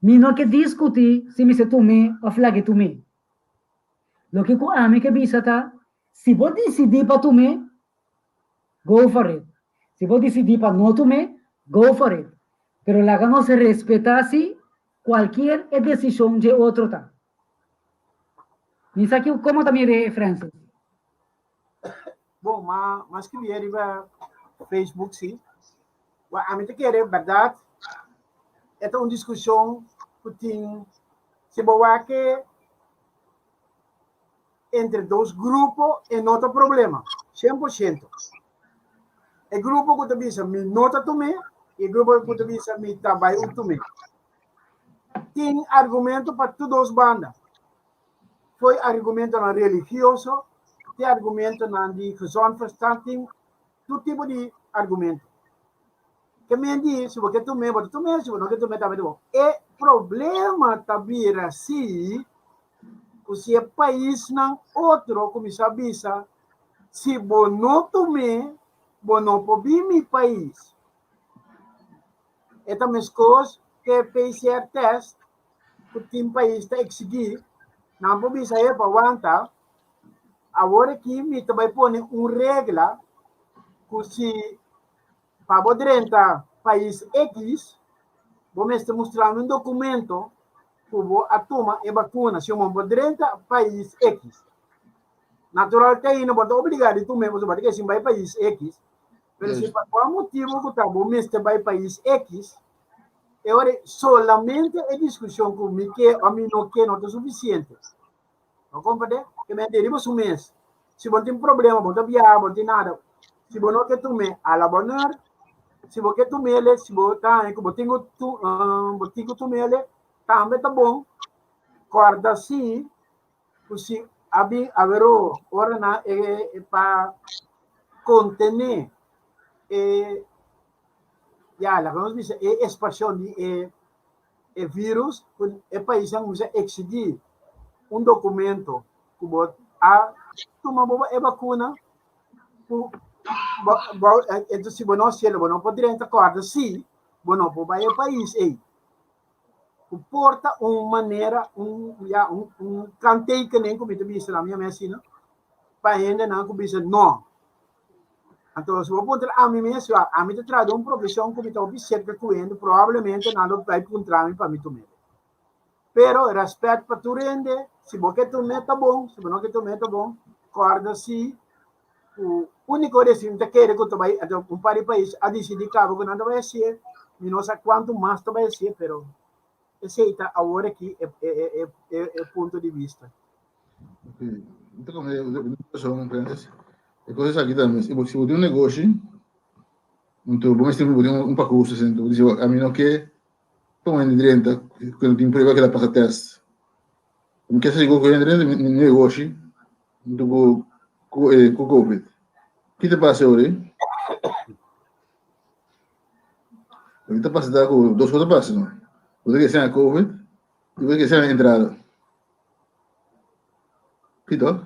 A: Mi no que discutir se me se tume ou flag tume. Lo que a mim que bisa tá, se vou decidir para tume, go for it. Se vou decidir para não tume, go for it. Pero la no se respeta así cualquier decisión de otro tá. Ni aqui como também de Francis.
B: Bom, mas, mas que vier riba Facebook, sim. A mim te quer, verdade, é uma discussão que tem se boa que entre dois grupos é não problema, 100%. O grupo que te diz, me nota também, e o grupo que te diz, me trabalho também. Tem argumento para todas as bandas. Foi argumento na religioso, tem argumento na de gezond verstand, tem todo tipo de argumento. Que me diz, se você tome, você tome, se você não quer tomar, também bom. E problema também assim, se é país não outro, como sabe, se você não tome, você não pode ir mi país. É também coisa que PCR test, que tem país está exigir, não pode sair para aguentar. Agora aqui me também põe uma regra que se para poder entrar país X, vou me mostrar um documento que vou a toma e vacuna, se eu não poder entrar país X. Natural que aí não pode obrigar de tu mesmo, você vai que vai país X. Pero si pa kua motibu ku ta bo mester bai pais X, e ora solamente e diskushon ku mi ke o mi no ke no ta sufisiente. Bo komprende? Ke men di riba su mes. Si bo tin problema, bo ta biaha, bo tin nada. Si bo no ke tum'é, a la bonheur. Si bo ke tum'é, si bo ta haña ku bo tin ku bo tin ku tum'é, tambe ta bon. Kòrda si ku si a bin averó ora nan e pa kontené e ya laga nos bisa e ekspanshon di e e virus ku e paisnan kuminsá eksigí un dokumento ku bo a tuma bo e bakuna ku bo bo entonces si bo no hasiel bo no por drenta kòrda si bo no por bai e pais ei. Ku por ta un manera un ya un un kanttekening ku mi ta bisa la mi a mes asina pa hendenan ku bisa no. Anto si bo puntra ami mes ya ami ta traha den un profeshon ku mi ta hopi serka ku hende probablemente nan lo bai puntra mi pa mi tum'é. Pero rèspèt pa tur hende si bo ke tum'é ta bon si bo no ke tum'é ta bon kòrda si ku úniko residu ta kere ku ta bai un par di pais a disidí kaba ku nan ta bai hasié, mi no sa kuantu mas ta bai hasié, pero esei ta awor aki e e e e e punto di bista.
C: Ok, mi ta kome un razon, Francis. E kos esaki ta mes, si bo tin un negoshi, anto bo mester bo tin un pakus asin, bo di ami no ke pa un hende drenta ku no tin prueba ku el a pasa tèst. Mi ke sigur ku hende drenta mi negoshi Junto ku ku e ku covid. Ki ta pasa ora ei? Loke ta pasa ta ku dos kos ta pasa no. Bo ta kere covid i bo ta kere entrada. Si tok?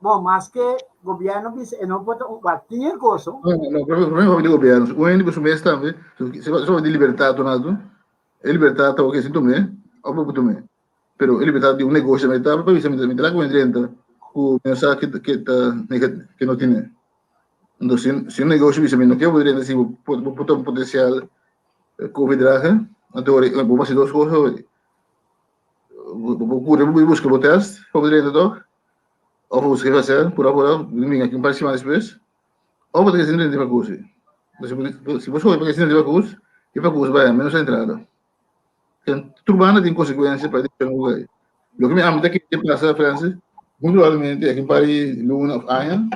B: Bon, maske gobierno bisa e no por ta un tin e koso.
C: No, no, problema papia di gobierno. Un hende ku su mes tambe, se papia di libertad tonato. E libertad ta bo ke sin tum'é of bo por tum'é. Pero e libertad di un negoshi tambe ta pa bisa mi ta laga mi drenta ku mi no sa ke ke ta ke no tine. Entonces si si un negoshi bisa mi no ke bo drenta si bo bo por ta un potencial covid drager, anto ora bo hasi dos kos bo bo kure bo buska bo test pa bo drenta tok of bo buska e vaccin pura pura bin aki un par di siman despues of bo ta keda sin drenta e pakus. Si bo skohe pa keda sin drenta e pakus, e pakus bai menos entrada. Tur banda tin konsekuensia pa e desishon ku kai. Loke mi ami ta kere pasa, Francis, muy probablemente aki un par di luna òf aña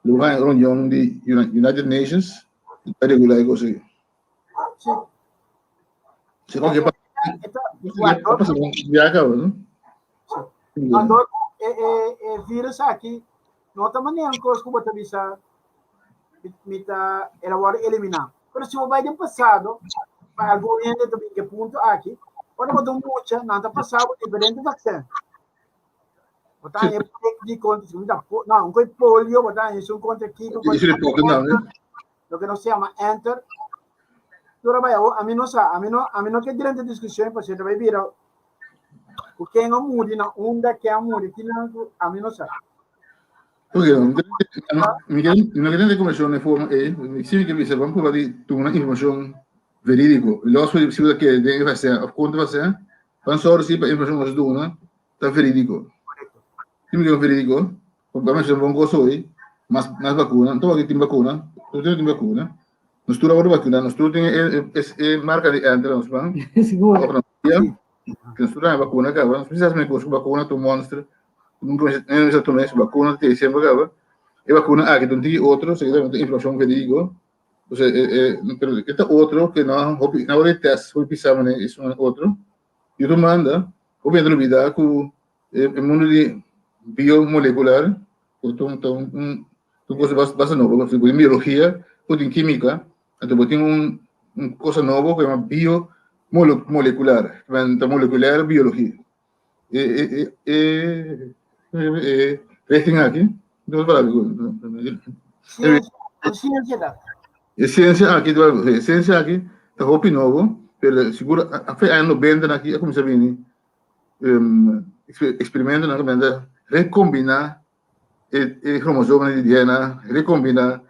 C: lo por haña un reunion di United Nations pa regulá e kos aki. Si oke pa pasa ya kaba, no?
B: Anto e e virus aki no ta manera un kos ku bo ta bisa mi ta el a wòrdu eliminá. Pero si bo bai den pasado, pa algun hende ta bin ke punto aki, ora bo ta un mucha, nan ta pasa bo diferente vaksin. Bo ta haña prik di kontra, no, un koi polio, bo ta haña esun kontra kiko, loke nos yama enter. Tur a bai awor, ami no sa, ami no, ami no ke drenta diskushon, pasobra ta bai bira ku ken a muri na unda, ken a muri kinan, ami no sa.
C: Oke, mi ke mi no ke tende konversashon den forma ei, mi si mi ke bisa ban prueba di tuma informashon verídiko. I los si bo ta kere den e vaccin òf kontra vaccin, ban sòru si pa e informashon ku nos duna ta verídiko. Si mi ke un verídiko, pa menshoná bon kos hoy, mas mas bakuna, no ta wak tin bakuna, tur tin bakuna, nos tur a wòrdu bakuná, nos tur tin e e marka di enter na nos man, òf na nos pia, nos tur a haña bakuna kaba, nos bisa mes kos ku bakuna ta un monster. Nunca mi sa tuma es vacuna te siempre acaba. E vacuna aki ta un tiki otro, seguidamente informacion verídico. Entonces, eh, eh, pero esta otro que no hopi, no hopi test, hopi pisa mane es un otro. Y otro manda, hopi gente olvida ku eh, el mundo di biomolecular, ku ta un, ta un, un, un cosa bastante nobo, porque en biología, ku tin química, entonces tin un, un cosa nobo que llama biomolecular, ta molecular biología. E e e e richting aki, no para
B: Ciencia ta.
C: E ciencia aki, e ciencia aki ta hopi nobo, pero seguro a fe aña 90 aki a cuminsa bini um, experimento nan caminda recombina e, e cromosomen di DNA, recombina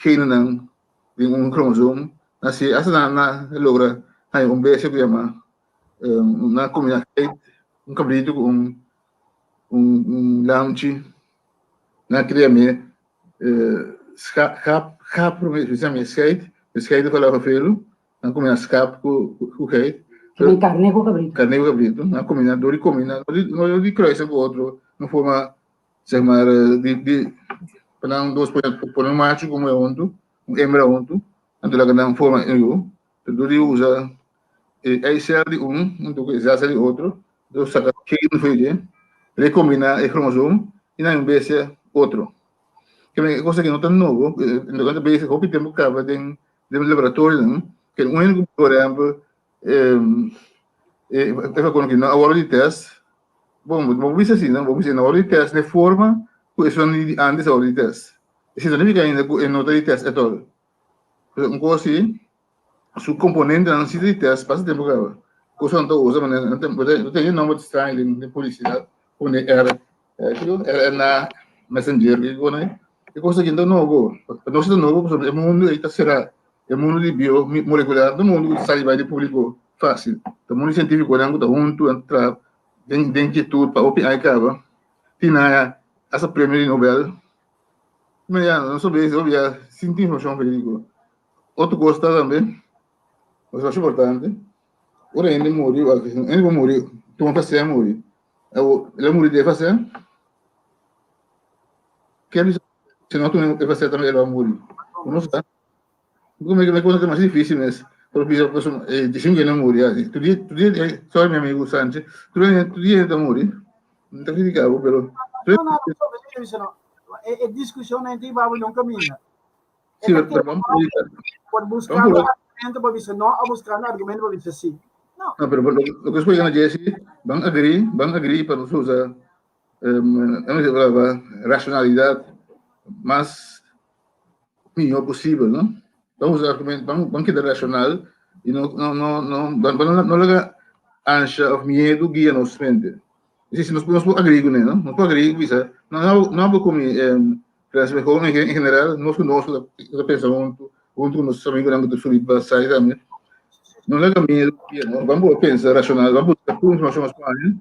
C: genenan den un kromosoom, así hasta nan na logra haña un bestia ku yama nan kombina un kabritu ku un un lamchi, nan kria mi. Schaap, schaap promé, bisa mi scheit, e scheit ta falaba felu, nan kumina schaap ku ku geit.
A: También carne ku cabrito.
C: Carne ku cabrito, nan kumina, dor di kumina, no di no di kruisa ku otro, na forma zeg maar di di pa nan dos pone pone un machu ku un muhé huntu, un hembra huntu, anto laga nan forma un yu, dor di usa e eicel di un huntu ku e zaadcel di otro, dor saka gen for di dje, rekombiná e kromosoom i nan un bestia otro. E cosa que no ta nobo, no ta bezig hopi tempo caba den den laboratorionan, que un hende por ehempel e vacuna aki no a worde di test, bon bo bisa asina, bo bisa no a worde di test den forma cu esun di antes a worde di test. Esei no significa ainda cu e no ta di test at all. Un cosa si su componentenan si ta di test pasa tempo caba. Cosa nan ta usa manera nan ta tene nomber straño den publicidad pone R RNA messenger ki kiko nan e cosa aki no ta nobo. Pa nos ta nobo pasobra e mundo ei ta sera e mundo di bio molecular no ta mundo ku ta sali bai di publico facil. Ta mundo cientificonan ku ta huntu nan ta traha den den kietud pa hopi aña kaba tin nan hasta premio di Nobel. Ma ya nos a bes hopi ya sinti informacion verídico. Otro cos ta tambe, nos masha importante, ora hende muri, hende por muri, tuma pastia muri, el a muri di e pastia, ke bisa si no tuma e pastia tambe el a muri? Bo no sa. Como e cosa ta mas dificil mes, por bisa pasobra dicen cu el a muri, tur dia, tur dia, sorry mi amigo Sanchez, tur dia, tur dia hende ta muri, no ta critica bo pero.
B: No, no, no, e discusion nan tin babo nunca minga.
C: Sí, pero vamos a
B: Por buscando argumento pa bisa no, o buscando argumento pa bisa sí.
C: No. No, pero lo, lo que estoy Jesse, van agree, van agree para nos usa um, racionalidad más mejor posible, ¿no? Vamos a argumento, vamos, vamos quedar racional y no, no, no, no, no, no, no ansia of miedo guia nos mente. Es decir, nos, nos podemos agree con él, ¿no? Nos podemos agree, bisa, no, no, no hablo con mi, eh, mejor en, en general, nos nos ta pensa junto, junto con nos amigos que subir para sair también. No le haga miedo, ¿no? Vamos a pensar racional, vamos a buscar información más fácil.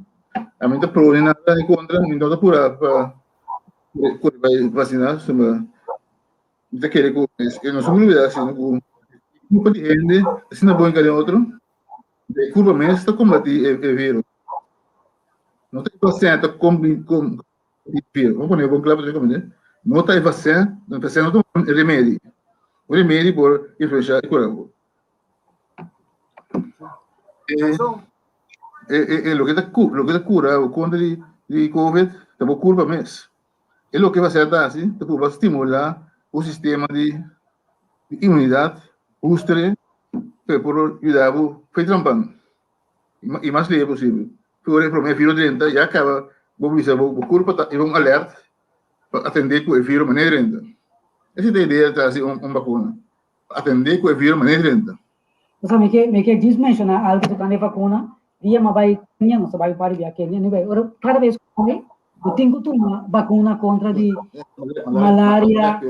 C: A mí no pro ni nada en contra, ni nada pura para vacinar, suma. Mi ta kere ku nos no olbida sino ku grupo di hende asina bon ka den otro e kurpa mes ta kombatí e virus. No ta e vaccin ta kombi kom e virus. Vamos pone bon kla pa komprende. No ta e vaccin, e vaccin no ta un remedi. Un remedi por influencia e kura. E, e, e, loke ta, loke ta kura kontra di, di COVID ta bo kurpa mes. E loke vaccin ta hasi ta purba stimula bo sistema di di inmunidat, booster pa e por yuda bo fe trampan i mas leve posibel. Por e prome viro drenta ya kaba bo bisa bo kurpa ta riba un alert pa atende ku e viro manera drenta. Esa ta e idea tras di un bakuna, pa atende ku e viro manera drenta.
A: Osea, mi ke mi ke djis menshoná algu tokante e vakuna. Dia mi a bai Kenia, nos a bai un par di bia Kenia, anyway, ora kada bes ku bai, bo tin ku tuma bakuna kontra di malaria.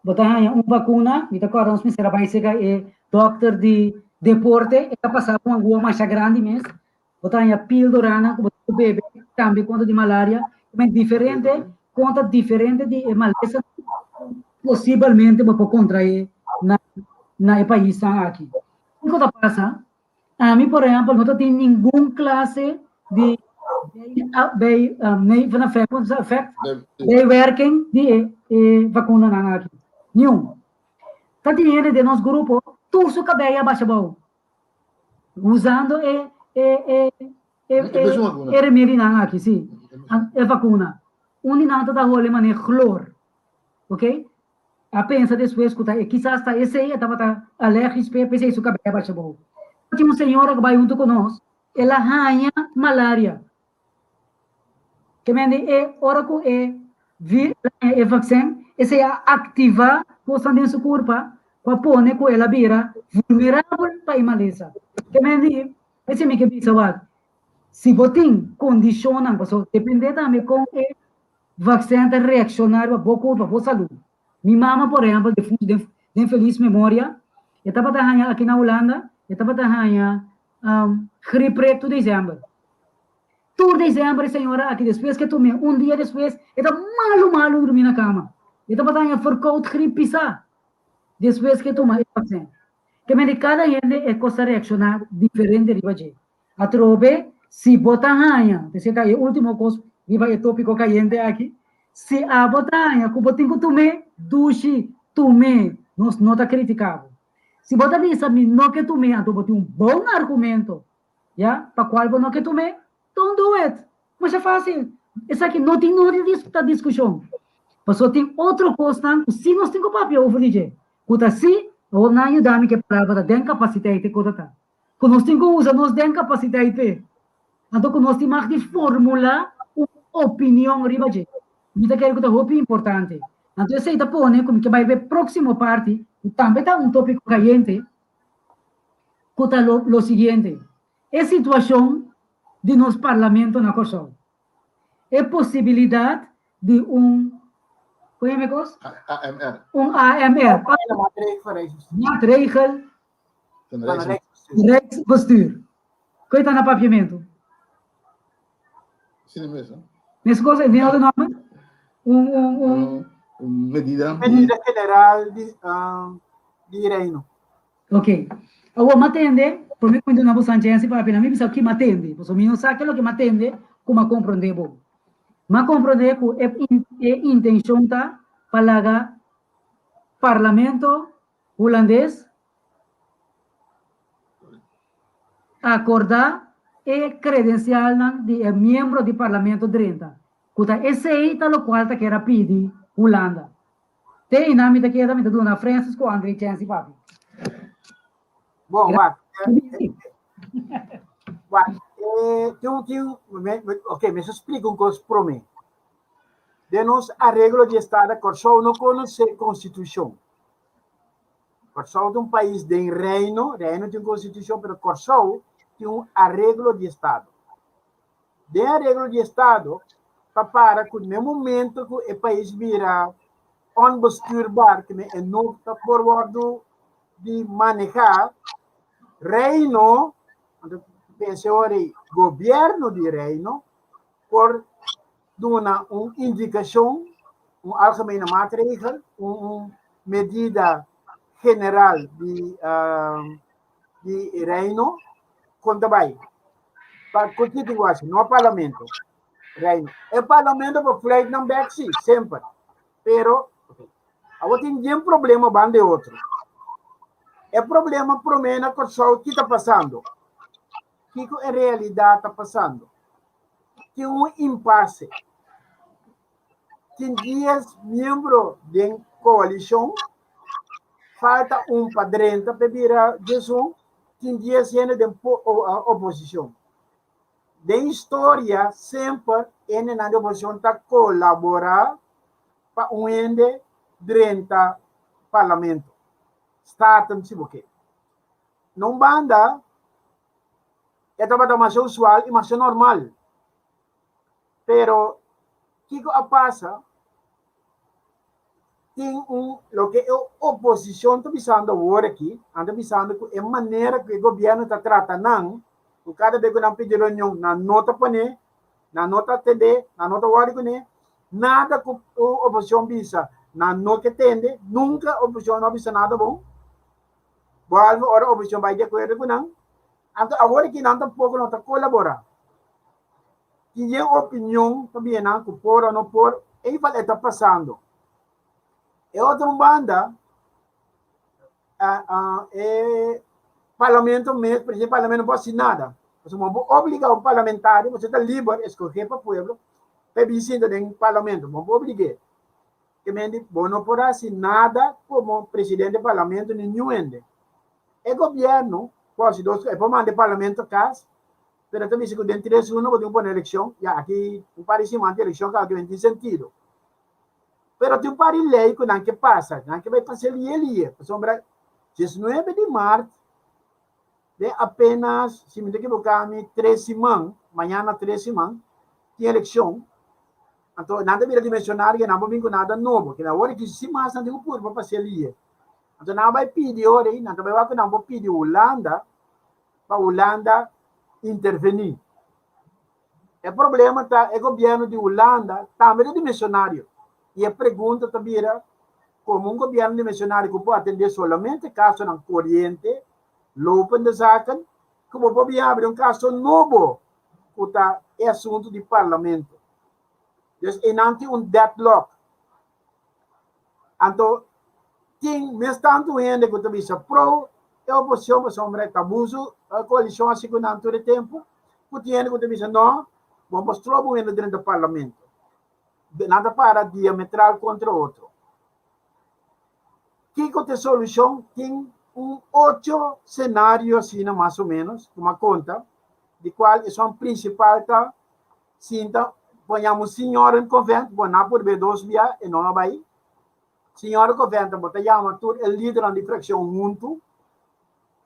A: Bo ta haña un vakuna, mi ta kòrda nos mester a bai serka e dòkter di deporte, e ta pasa un angua masha grandi mes, bo ta haña píldorana ku bo tin ku bebe tambe kontra di malaria, men diferente kontra diferente di e malesa posibelmente bo por kontraé na na e paisnan aki. Kiko ta pasa? Ami por ehèmpel no ta tin ningun klase di bij neveneffect, hoe is effect? Bijwerking di e e vakunanan aki. Niun. Ta tin hende den nos grupo tur su kabei a basha bou. Usando e e e e e e remedinan aki, si. E vakuna. Un di nan ta ta hole manera chlor. Ok? A pensa despues ku ta e kisas ta esei e tabata alergisch p'e, p'esei su kabei a basha bou. Tin un señora ku bai huntu ku nos, el a haña malaria. Ke mende e ora ku e vi e vaksin, esei a aktivá kosnan den su kurpa ku a pone ku el a bira vulnerabel pa e malesa. Ke mende esei mi ke bisa wak, si bo tin kondishonnan, pasobra dependé tambe kon e vaksin ta reakshoná riba bo kurpa, bo salú. Mi mama por ehèmpel defuntu den den felis memoria, e tabata haña aki na Hulanda, e tabata haña grip rek tur desèmber. Tur desèmber e señora aki despues ke tum'é un dia despues e ta malu malu drumí na kama. E tabata haña verkoud grip pisá despues ku e tuma e vaksin. Ke mende kada hende e kos ta reakshoná diferente riba dje. Atrobe, si bo ta haña, esei ta e último kos riba e tópiko kayente aki, si abo ta haña ku bo tin ku tum'é, dushi, tum'é, nos no ta kritiká bo. Si bo ta bisa mi no ke tum'é, anto bo tin un bon argumento, ya, pa kual bo no ke tum'é, don't do it. Masha fásil. Esaki no tin nodi di ta diskushon. Pasobra tin otro kosnan ku si nos tin ku papia over di dje, ku ta si, awor nan a yuda mi ku e palabra ta den kapasiteit e kos ta ta. Ku nos tin ku usa nos den kapasiteit p'e. Anto ku nos tin mag di formulá un opinion riba dje. Mi ta kere ku ta hopi importante. Anto esei ta pone ku mi ke bai riba e próksimo parti, ku tambe ta un tópiko kayente, ku ta lo lo siguiente, E situashon di nos parlamento na Kòrsou. E posibilidat di un, kon yama e kos?
C: AMR.
A: Un AMR. Maatregel
C: van
A: Rijksbestuur. Kon e ta na papiamentu?
C: Asina mes, no?
A: Mes kos, e tin otro nòmber? Un, un, un.
C: Un medida.
B: Medida general di, di Reino.
A: Ok. Awor m'a tende, prome ku mi duna bo Sanchez papia, na mi bisa ki m'a tende, pasobra mi no sa ke loke m'a tende ku m'a komprondé bo. M'a komprondé ku e e intenshon ta pa laga Parlamento Hulandes akordá e kredensialnan di e miembro di Parlamento drenta, ku ta esei ta lokual ta kier a pidi Hulanda. Te einan mi ta keda, mi ta duna Francis ku Andre chèns di papia.
B: Bon, wak. Wak, tin, tin, ok, mi sa splika un kos promé. Den nos areglo di estado, Kòrsou no konosé konstitushon. Kòrsou ta un pais den reino, reino tin un konstitushon, pero Kòrsou tin un areglo di estado. Den areglo di estado ta para ku na e momento ku e pais bira onbestuurbaar, ku e no ta por wòrdu di manehá, reino, anto pensa ora ei, gobièrnu di reino por duna un indikashon, un algemene maatregel, un medida general di di reino kon ta bai pa kon ki tin wasi no parlamento reino e parlamento por fluit nan bek si semper pero awor tin bien problema banda e otro e problema prome na Kòrsou ki ta pasando kiko en realidat ta pasando tin un impase tin dies miembro den koalishon, falta un pa drenta pa bira diesun, tin dies hende den oposishon. Den historia semper hendenan di oposishon ta kolaborá pa un hende drenta parlamento, Staten si bo ke. Na un banda e tabata masha usual i masha normal. Pero kiko a pasa? Tin un loke e oposicion ta bisando awor aki, nan ta bisando cu e manera cu e gobierno ta trata nan, cu cada bes cu nan pidi reunion nan no ta pone, nan no ta atende, nan no ta worry cune, nada cu oposicion bisa nan no ke tende, nunca oposicion no a bisa nada bon, behalve ora oposicion bay di acuerdo cu nan, anto awor aki nan tampoco no ta colabora. Tin yen opinion ta bini nan ku por o no por, eival e ta pasando. E otro un banda, e parlamento mes, presidente parlamento no por hasi nada. Pasobra bo obliga un parlamentario, bo ta liber escoge pa pueblo, pa e bin sinta den parlamento, bo por oblig'é. Ke mende bo no por hasi nada komo presidente parlamento ni niun hende. E gobierno por hasi dos, e por manda e parlamento kas, Pero ta bisa ku den tres luna bo tin ku pone elekshon. Ya, aki un par di siman tin elekshon kaba ki tin sentido. Pero tin un par di lei ku nan ke pasa, nan ke bai pasa lie lie. Pasobra diesnuebe di mart, den apenas, si mi no ta ekiboká mi, tres siman, mañana tres siman, tin elekshon. Anto nan ta bira dimensionario ke nan por bin ku nada nobo. Keda awor aki si mas nan tin ku purba pasa lie. Anto nan a bai pidi ora ei, nan ta bai wak ku nan por pidi Hulanda pa Hulanda intervení. E problema ta e gobierno di Hulanda tambe ta dimensionario. I e pregunta ta bira, komo un gobièrnu dimensionario ku por atendé solamente kasonan koriente, lopende zaken, ku bo por bin habri un kaso nobo ku ta e asuntu di parlamento. Dus einan tin un deadlock. Anto tin mes tantu hende ku ta bisa pro e oposishon pasobra e ta abuso e koalishon hasi ku nan tur e tempu, ku tin hende ku ta bisa no, bo por stroba un hende drenta parlamento. Nan ta para diametral kontra otro. Kiko ta e solushon? Tin un ocho senario asina mas o menos ku mi a konta, di kual esun prinsipal ta Sinta, ponhamos señor en convent, bo na por be dos bia e no a bai. Señor convent, bo ta yama tur e lidernan di fraccion huntu,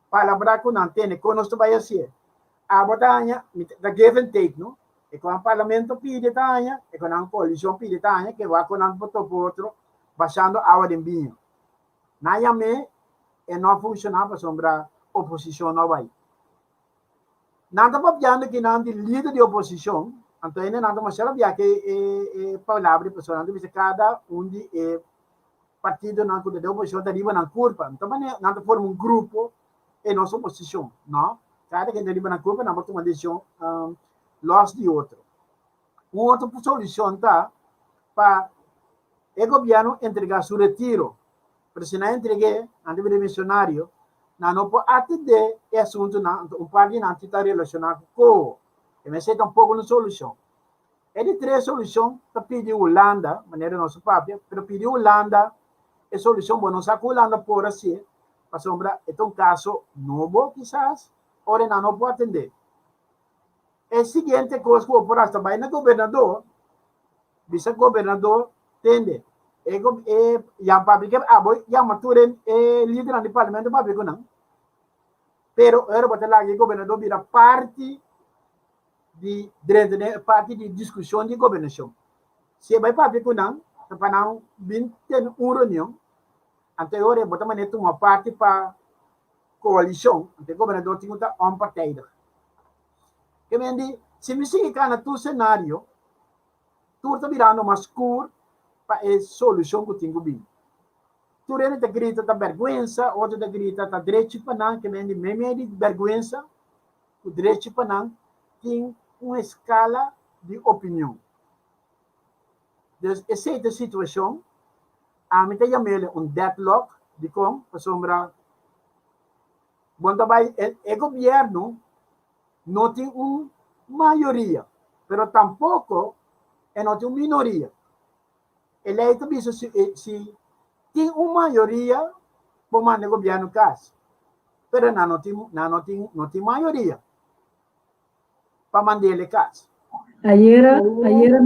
B: palabra cu nan tene, con nos ta bai hacié. Abo ta haña, mi ta give and take, no? E con nan parlamento pidi ta haña, e con nan coalicion pidi ta haña, ke wak con nan por topa otro, bashando awa den biña. Nan yam'é, e no a funciona pasobra oposicion no a bai. Nan ta papiando ki nan di lider di oposicion, anto hende nan ta masha rabia ke e e palabra di pasobra nan ta bisa kada un di e partidonan ku ta den oposicion ta riba nan kurpa. No ta manera nan ta forma un grupo e nos oposicion, no. Kada ken ta riba nan kurpa nan por tuma decision los di otro. Un otro solucion ta pa e gobierno entrega su retiro. Pero si nan entreg'é, nan ta bira misionario, nan no por atendé e asuntunan, anto un par di nan tin ta relashoná ku koho. E mester tampoko un solushon. E di tres solushon ta pidi Hulanda, manera nos a papia, pero pidi Hulanda e solushon, bo no sa ku Hulanda por hasié, pasobra e ta un kaso nobo kisas, ora nan no por atendé. E siguiente kos ku bo por hasi ta bai na gobernador, bisa gobernador, tende, e e yama papia ke abo yama tur e e lidernan di parlamento papia ku nan, pero ora bo ta laga e gobernador bira parti di drenta den e parti di diskushon di gobernashon. Si e bai papia ku nan, ta pa nan bin tene un reunion, anto e ora bo ta manera tuma parti pa koalishon, anto e gobernador tin ku ta onpartijdig. Ke men di, si mi sigui kana tur senario, tur ta birando mas skur pa e solushon ku tin ku bin. Tur hende ta grita ta bèrgwensa, otro ta grita ta drechi pa nan, ke men di meimei di bèrgwensa ku drechi pa nan tin un eskala di opinion. Dus esei ta e situashon, ami ta yam'el un deadlock, dikon? Pasobra Bon ta bai e gobierno no tin un mayoria, pero tampoco e no tin un minoria. E ley ta bisa si si tin un mayoria por manda e gobierno cas, pero nan no tin nan no tin no tin mayoria pa mand'el e cas.
A: Ayera ayera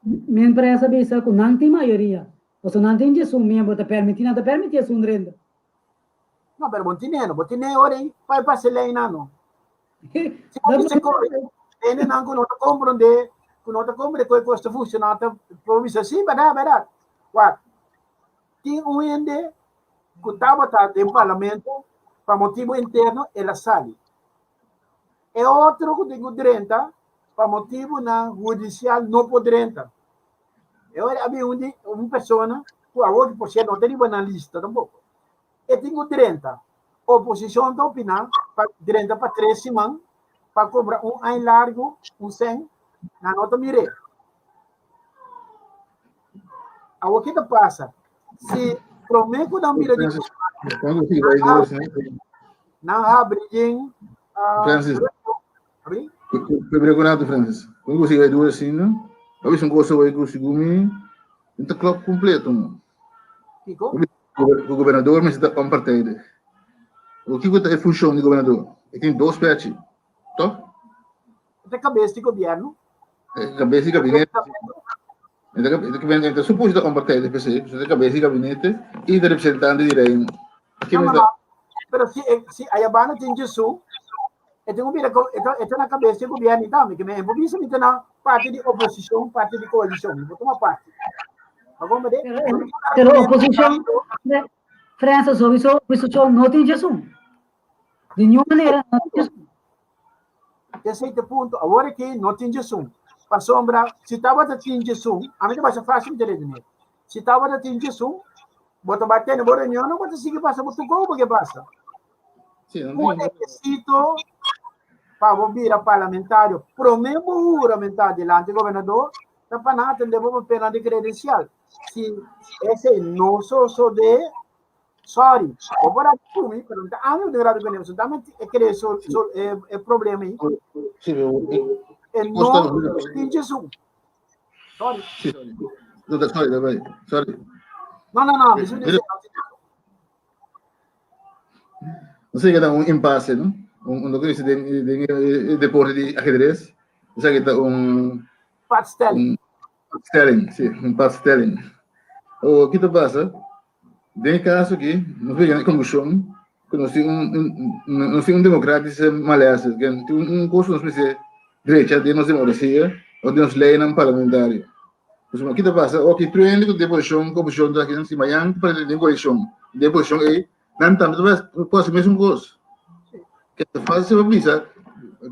A: mi empresa bisa cu nan tin mayoria, pasobra nan tin djesun miembro ta permiti nan ta permiti esun drenta.
B: No, pero bon tine no, bo tine ora ei pa e pasa lei nan no. Si bo bisa kore, hende nan ku no ta komprondé, ku no ta komprondé kon e kos ta funshoná ta por bisa sí, bèrdat, bèrdat. Wak, tin un hende ku tabata den parlamento pa motibu interno el a sali. E otro ku tin ku drenta pa motibunan hudisial no por drenta. E ora a bin un di un persona ku awor por sierto no ta riba nan lista tampoko. E tin ku drenta. Oposishon ta opiná pa drenta pa tres siman pa kobra un aña largu un sèn, nan no ta mir'é. Awor ke ta pasa? Si promé ku nan mira di nan habri yen
C: Francis. Francis. Como você vai durar assim, não? A ver se um gosto vai conseguir me. Então, klop completo, mano.
B: Kiko?
C: O governador mas está um partido. O que é a função do governador? Ele tem dois pets, toch?
B: É cabeça de governo.
C: É cabeça de gabinete. Então, suposto um partido, PC, é cabeça de gabinete e de representante de reino.
B: Aqui não, não, Pero si, si Ayabano tem Jesus, e tem um bira, e na cabeça do governo também, que me envolve me na parte de oposição, parte de coalição, não toma parte.
A: Pero oposição, França, sowieso, oposição não tem Jesus. De nenhuma maneira, não tem Jesus.
B: Esse é o ponto. Agora que não tem Jesus. Para sombra, se estava tem Jesus, a mim vai ser fácil de entender. Si tabata tin djesun, bo ta bai tene bo reunion o bo ta sigui pasa bo tuko bo ke pasa?
C: Sí, no
B: Un
C: tin.
B: rekisito pa bo bira parlamentario, promé bo huramentá dilanti gobernador, ta pa nan atendé bo papelnan di kredensial. Si esei no sosodé, sorry, bo por rabia ku mi, pero no ta ami ku tin rabia kuné, pasobra ta mi e krea e problema ei.
C: Sí, pero e
B: E
C: kosta
B: no tin djesun. Sorry.
C: Sí, sorry. No, sorry, sorry. Sorry.
B: No, no, no, mi
C: Mira, no sé que un impasse, no? Un, un, que den, den eh, deporte de ajedrez, o sea que está un
B: Patstelling.
C: Un patstelling, sí, un patstelling. O, ¿qué te pasa? Den e kaso aki, nos por yega na e konklushon ku nos tin un nos tin un demokratische malesa, ke tin un kos ku nos mester drecha den nos demokrasia òf den nos leinan parlamentario. Pasobra ki ta pasa? Oke, tur hende ku ta den posishon, ku oposishon ta aki, si mañan ta parese den koalishon, den posishon ei, nan tambe ta por hasi mesun kos. Ke ta fásil pa bisa,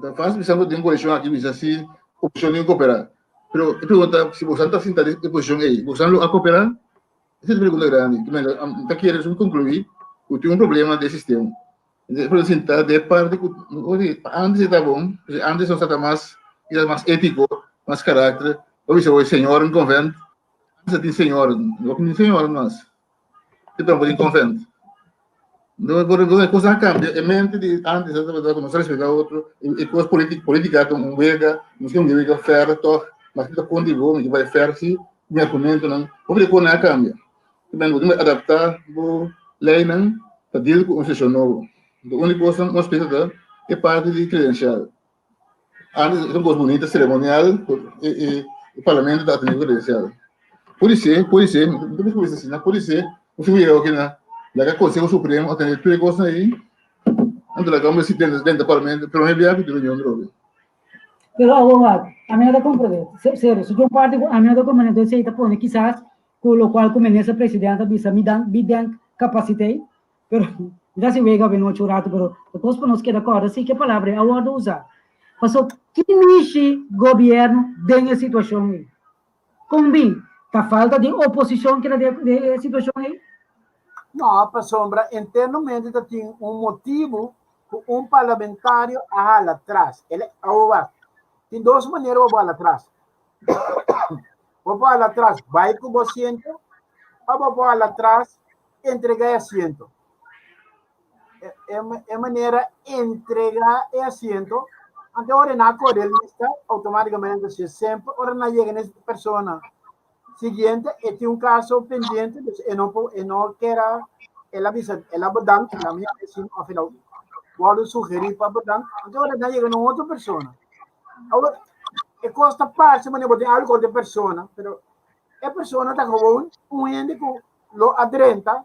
C: ta fásil bisa ku den koalishon aki bisa si oposishon tin ku koperá. Pero e pregunta, si boso ta sinta den e posishon ei, boso lo a koperá? Esa es pregunta grandi. Mi ta kere su concluí ku tin un problema den sistema. E problema sinta den parti ku antes ta bon, antes nos ta mas kisas mas étiko, mas karakter. Bo bisa bo señor en convent, antes tin señor, no tin señor mas. Te tampoco tin convent. No, por e cosa a cambia, e mente di antes tabata ku nos respeta otro, e kos política ta un wega, nos ke un wega fair toch, mas mi ta konta di bo, mi ke bai fair si, mi argumentonan, hopi di kosnan a cambia. Bo tin ku adapta bo leynan pa deal ku un situacion nobo. Enton un di kosnan nos pensa ta e parti di credencial. Antes e un kos bunita ceremonial e parlamento ta atende credencial. Pudi ser, pudi ser, mi ta bisa asina, pudi ser un fin yega aki na laga Conseho Supremo atende tur e kosnan ei, anto laga un presidente drenta parlamento prome bia ku tin reunion drobe.
A: Pero awor wak, ami no ta comprende, serio, si un parti ku ami no ta comprende, entonces ei ta pone kisas ku lokual ku minister presidente a bisa mi dan mi den capaciteit, Pero, mi ta hasi wega benochi un ratu, pero ta kos pa nos keda kòrda si ke palabra ei a wòrdu usá. Paso, ki mishi gobièrnu den e situashon ei? Kon bin? Ta falta di oposishon keda den e situashon ei?
B: No, pasobra internamente ta tin un motibu ku un parlamentario a hala tras. El, awor wak, tin dos manera pa bo hala tras. Bo por hala tras bai ku bo asiento, òf bo por hala tras entrega e asiento. E, e manera entrega e asiento, ante ora na corre lista, automáticamente si sempre ora na llega na persona siguiente, e tiene un caso pendiente, dus e no, e no quiera, el avisa, el a bedankt, la mia vecino, of el a sugerir para bedankt, ante ora na llega na otra persona. Ahora, e costa parce, manera, bo algo de persona, pero e persona ta gewoon un hende ku lo a drenta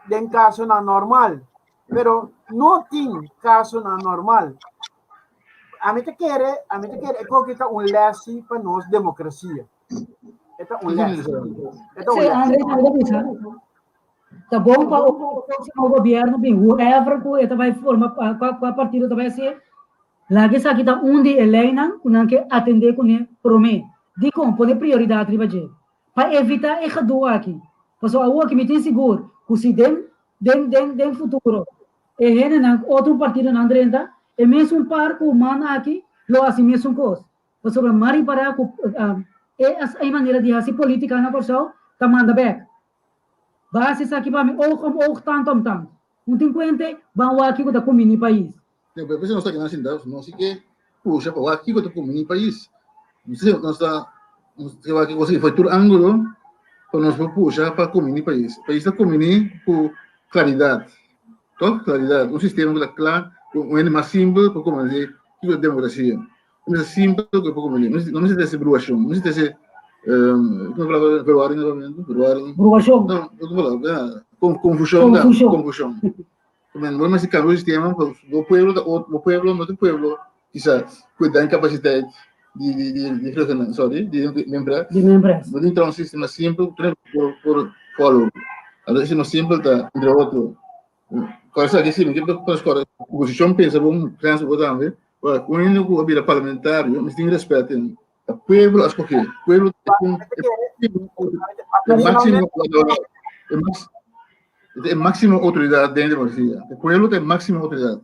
B: den kasonan normal, pero no tin kasonan normal. Ami ta kere, ami ta kere e koki ta un lesi pa nos demokrasia. E ta un les. E ta un
A: Sí,
B: les.
A: André, ami ta bisa, ta bon pa o próximo gobierno bin, whoever ku e ta bai forma, kua kua partido ta bai hasié, Laga esaki ta un di e leinan ku nan ke atendé kuné promé. Dikon pone prioridat riba dje? Pa evitá e gedoe aki. Pasobra awor ki mi tin sigur ku si den den den den futuro e hendenan ku otro partidonan drenta, e mesun par ku man aki lo hasi mesun kos. Pasobra m'a ripará ku e e manera di hasi polítika na Kòrsou ta manda bèk. Base esaki pa mi oog om oog, tand om tand. Un tin kuente, ban wak kiko ta kumini pais.
C: Pero por nos ta keda sinta, nos si ke pusha pa wak kiko ta kumini pais. Nos si nos ta nos ke wak kiko si for tur angulo pa nos por pusha pa kumini pais. Pais ta kumini ku klaridat. Toch? Klaridat. Un sistema ku ta kla, ku un hende mas simpel por komprende kiko ta demokrasia. Un mester simpel ku e por komprende. No mester trese bruashon, no mester trese komo palabra verwarring na papiamentu? Verwarring.
A: Bruashon.
C: No, otro palabra. Konfushon.
A: Konfushon.
C: Konfushon. Men bo mester cambia bo sistema, bo pueblo ta otro, bo pueblo no ta pueblo kisas cu e dan capaciteit di di di di regional, sorry, di di
A: Di membres.
C: Bo tin traha un sistema simpel cu tur por por follow. Anto e sistema simpel ta entre otro, cu esaki si mi ke por score oposicion pensa bon, pensa bo tambe, un hende cu a bira parlamentario mester tin respet. Ta pueblo a skohe. Pueblo ta un e máximo e máximo outoridat den demokrasia. E pueblo ta e máximo outoridat.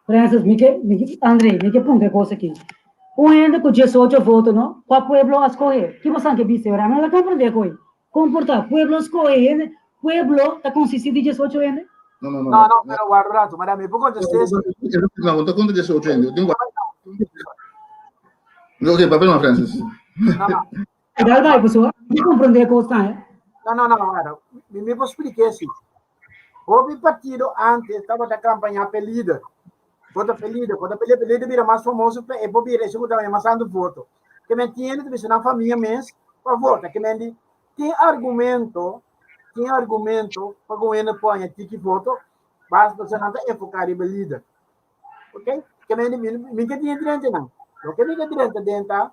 A: Francis, mi ke, mi ke, André, mi ke puntra e kos aki. Un hende ku diesocho voto, no? Kua pueblo a skohe? Ki bosan ke bisa ora? Mi no ta komprendé koe. Kon por ta? Pueblo skohe hende? Pueblo ta konsistí di diesocho hende?
C: No, no, no.
B: No, no, pero guarda un rato. Mara, mi por contesté.
C: No, no ta konta diesocho hende. Tin No, ok, papel no, Francis.
B: No, no.
A: Dal bai, pasobra mi komprendé kos tan, eh.
B: No, no, no, guarda. Mi, mi por expliqué si. Hopi partido antes tabata campaña pe líder. Vota pe líder, vota pe líder, pe líder bira mas famoso, pe e por bira esun ku tabata mas tantu voto. Ke men tiene ta bisa nan famia mes pa vota. Ke men di tin argumento, tin argumento pa ku hende poña tiki voto, basta pasobra nan ta enfoká riba e líder. Ok? Ke men di mi, mi ke tin drenta nan. Loke mi ke drenta den ta,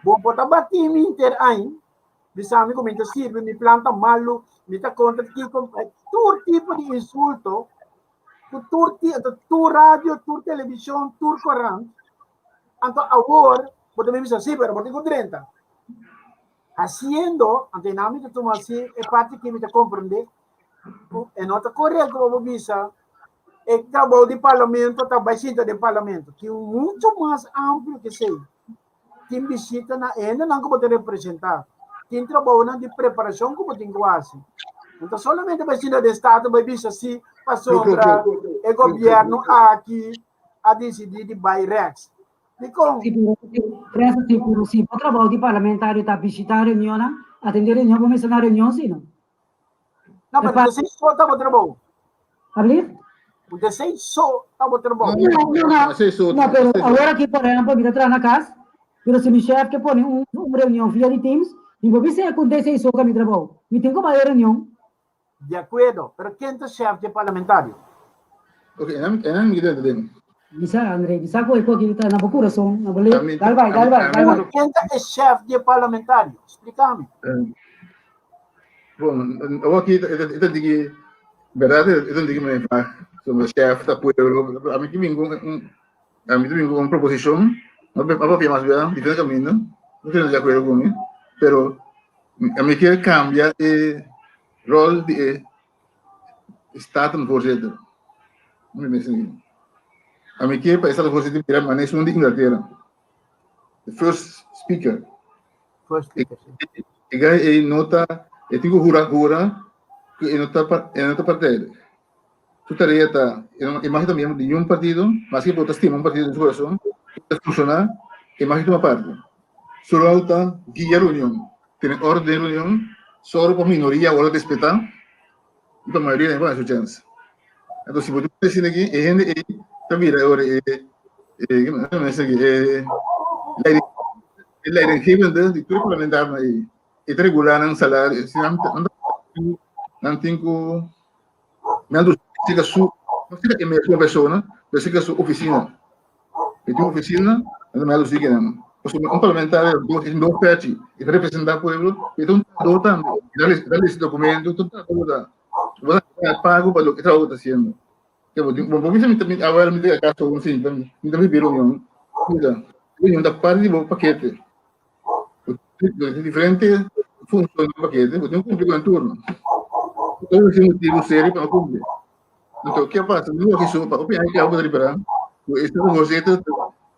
B: bo por ta bati mi inter ain, bisa mi ku mi ta sirbi, mi plan ta malu, mi ta kontra kiko, tur tipo di insulto, ku tur ti, tur radio, tur televishon, tur korant. Anto awor, bo ta bisa, sí, pero bo tin ku drenta. Haciendo, anto e nan mi ta tuma así, e parti ki mi ta comprende, ku e no ta korekto pa bo bisa, e trabou di parlamento ta bai sinta den parlamento. Tin mucho mas amplio ke esei. Tin bishita na e hendenan ku bo ta representá. Tin trabounan di preparashon ku bo tin ku hasi. No ta solamente bai sinta den Staten bai bisa si pasobra e gobièrnu aki a disidí di bai rèks. Dikon?
A: Si pero Francis, si pero si bo trabou di parlamentario ta bishitá reunionnan, atendé reunion, bo mester na reunion si no?
B: No, pero ta seis so ta bo trabou.
A: Alblieft?
B: Ta seis so ta bo trabou.
A: No, no, no. No, pero awor aki, por ehempel, mi ta traha na kas, pero si mi shef ke pone un un reunion via di Teams, mi por bisa ku ta seis so ta mi trabou. Mi tin ku bai e reunion.
B: Di akuerdo, pero ken ta shef di e parlamentario?
C: Ok, en en mi ta den.
A: Mi sa, André, mi sa ku e koki ta na bo kurason, na bo le. Dal bai, dal bai, dal bai.
B: Ken ta e shef di e parlamentario? Splika mi.
C: Bon, awor aki e ta digi, berdad e ta digi mi vraag sobre chef ta pueblo. Ami ki bin ku un, ami ta bin ku un proposishon, a papia mas bia diferente kaminda, no kere di akuerdo ku mi, pero ami kier kambia e rol di e Statenvoorzitter. Mi mester di. Ami kier pa e Statenvoorzitter bira manera esun di Inglatera. The first speaker.
B: First speaker, si.
C: E guy ei no ta, e tin ku hura hura ku e no ta e no ta partijdig. Su tarea ta, e no e mag ta miembro di niun partido, maske bo ta stima un partido den su kurason, e ta funshoná, e mag tuma parti. Su ròl ta guia reunion, tene òrdu den reunion, sòru pa minoria wòrdu respetá i pa mayoria tambe por haña su chèns. Anto si bo tin asina aki, e hende ei ta bira e ora e e e leidinggevende di tur e parlamentarnan ei. E ta regulá nan salario, si nan nan tin ku nan ta seka su, no seka e mes persona, pero seka su ofisina. E tin ofisina, nan ta manda su kinan. Pasobra un parlamentario dos, e tin dos pechi, e ta representá pueblo, pero e ta un trahador tambe. E ta lesa dokumento, e ta un trahador ta. Bo ta pago pa loke e trabou ku ta hasiendo. Ke bo tin, bo bisa mi ta mi awor mi ta akaso un simple, mi ta bibi reunion. Mira, reunion ta parti di bo pakete. Bo tin diferente funshon di pakete, bo tin ku kumpli ku nan turno. Bo tin motibu serio pa no kumpli. Anto, ke a pasa? Mi wak su pa hopi aña kaba bo ta ripará ku e Estado José ta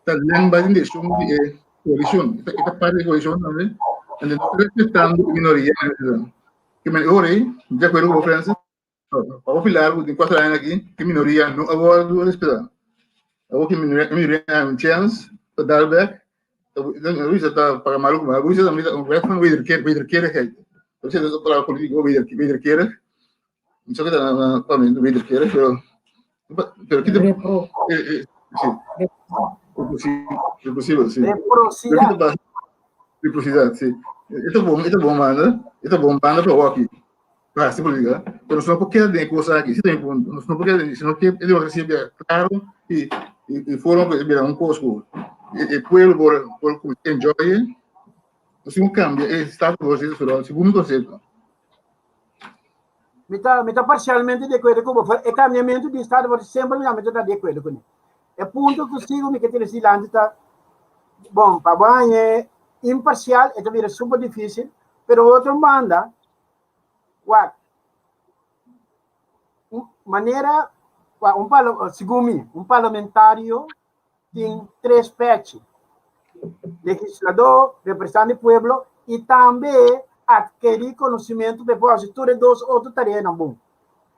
C: ta lèn bai den direkshon di e koalishon. E ta parti di e koalishon tambe, anto no ta respetando e minoria. Ke men e ora ei, mi ta di akuerdo ku bo Francis, pa hopi largu den kuater aña aki e minoria no a wòrdu respetá. Awor ku e minoria a haña un chèns pa dal bèk, Luisa ta paga malu ku malu. Luisa tambe ta un wet van wederkerigheid. Luisa ta un palabra polítiko, wederkerig. No sa ke ta na papiamentu wederkerig, pero pero kita
A: Repro.
C: Si. Reprosivo, si.
B: Reprosidad.
C: Reprosidad, si. E ta bon, e ta bon banda, e ta bon banda pa hockey. Pa hasi política, pero nos no por keda den e cosa aki, si ta mi punto. Nos no por keda den, si no ke e democracia bira claro y y forma ku e bira un cos ku e pueblo por por enjoy e, nos tin ku cambia e status quo segun mi concepto.
B: Mi ta, mi ta parcialmente di acuerdo cu bo. E cambiamento di estado por semper mi ta di acuerdo cu ne. E punto cu sigo mi ke tene dilanti ta, bon, pa bo haña e. Imparcial e ta bira super difícil, pero otro banda, wak, un manera, wak, un parla, segun mi, un parlamentario tin tres pechi, legislador, representante di pueblo y tambe adkerí conocimiento pa e por haci tur e dos otro tareanan bon.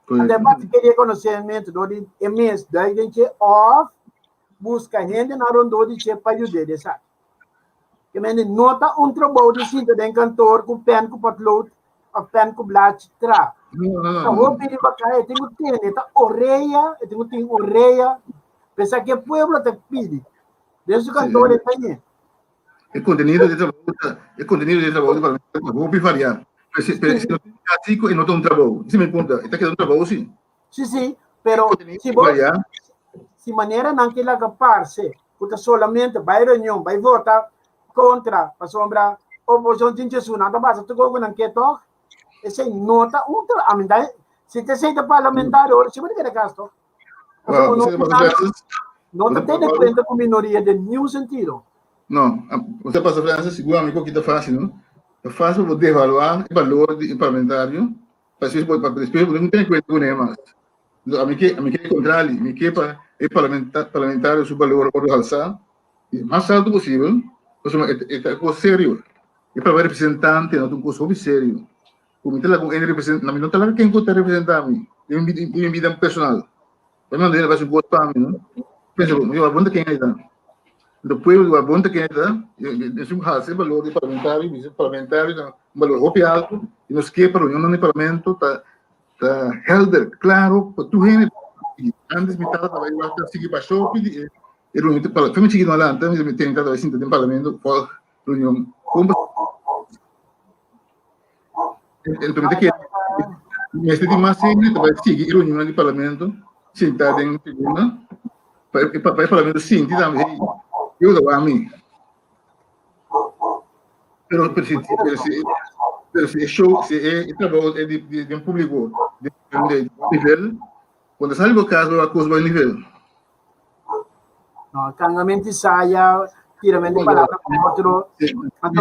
B: Anto e por adkerí conocimiento dor di e mes duik den dje of buska hendenan rondó di dje pa yud'é den esaki. Ke mende no ta un trabou di sinta den kantor ku pèn ku potlood òf pèn ku blachi tra. Ta hopi riba kaya, e tin ku tene, ta orea, e tin ku tin orea. P'esaki e pueblo ta pidi. Den su kantor e ta ñe.
C: E kontenido di trabou ta, e kontenido di trabou di parlamento ta hopi variá. Pero si, pero si no tin así, e no ta un trabou. Esei mi punta, e ta keda un trabou si.
B: Sí, sí, pero si bo, si manera nan ke laga parse ku ta solamente bai reunion, bai vota kontra, pasobra oposishon tin Jesús, nan ta basa tur ku nan ke tòg, esei no ta un tra, a mi ta, si ta esei ta parlamentario, ora si bo ta keda kas tòg. Pasobra no, no ta tene kuenta ku minoria den niun sentido.
C: No, bo sa Pastor Francis, sigur ami ku aki ta fásil, no? Ta fásil pa bo devaluá e balor di e parlamentario Pa despues bo pa despues bo no tene kuenta kuné mas. Entonces ami ke ami ke kontrali, mi ke pa e parlamenta parlamentario su balor wòrdu halsá i mas altu posibel, pasobra e e ta kos serio. E palabra representante no ta un kos hopi serio. Ku mi ta laga un hende representá mi no ta laga ken ku ta representá mi den mi den mi bida personal. Pa mi manera ta hasi un kos pa mi no. Pensa bo, mi wak bon ta ken ei ta. Entonces pueblo wak bon ta ken ei ta, e halsa e balor di parlamentario, bisa parlamentario ta un balor hopi alto y nos ke pa reunionnan di parlamento ta ta helder, claro pa tur hende. Antes mi tata tabata bai ta sigui pa shopi di e e reunion di parlamento. Mi chikito alanta mi tene tata bai sinta den parlamento volg reunion. Kon pa Enton mi ta kere mester tin mas hende ta bai sigui e reunionnan di parlamento sinta den tribuna pa e pa e parlamento sinti tambe hey yo ta wak mi. Pero, pero si, pero si, pero si e show, si e, e trabou é di, di, di un público de, de nivel, quando sali bo casa, a cosa vai nivel.
B: No, kangamente saya, tiramento de palabra com outro. Anto,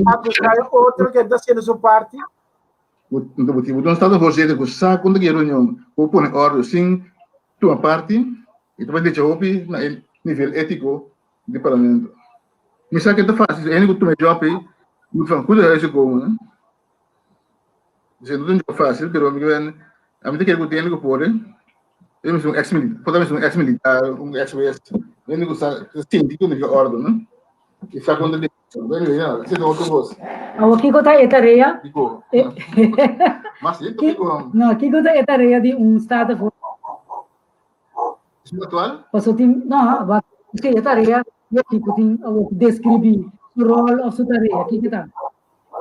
B: acusar outro que está haciendo su parte.
C: Anto, bo tin un staten voorzitter ku sa kon ta ke reunion, ku pone orde sin tuma parti, i ta bai decha hopi na e nivel étiko di parlamento. Mi sa ke ta fácil, hende ku tuma e job ei, moet van goede huizen komen, hè. Dus no ta un job fácil, pero mi ben, ami ta kere ku hende ku por, e mester un ex militar, por ta mester un ex militar, un ex hues, hende ku sa sinti ku nivel orde, no? I sa kon ta di, bueno, ya, esei ta otro kos.
A: Awor kiko ta e tarea?
C: Kiko? Mas, kiko?
A: No, kiko ta e tarea di un statenvoorzitter?
C: Esun aktual?
A: Paso tin, no, wak, si e tarea, yo kiko tin awor describi su rol of su tarea, kiko ta?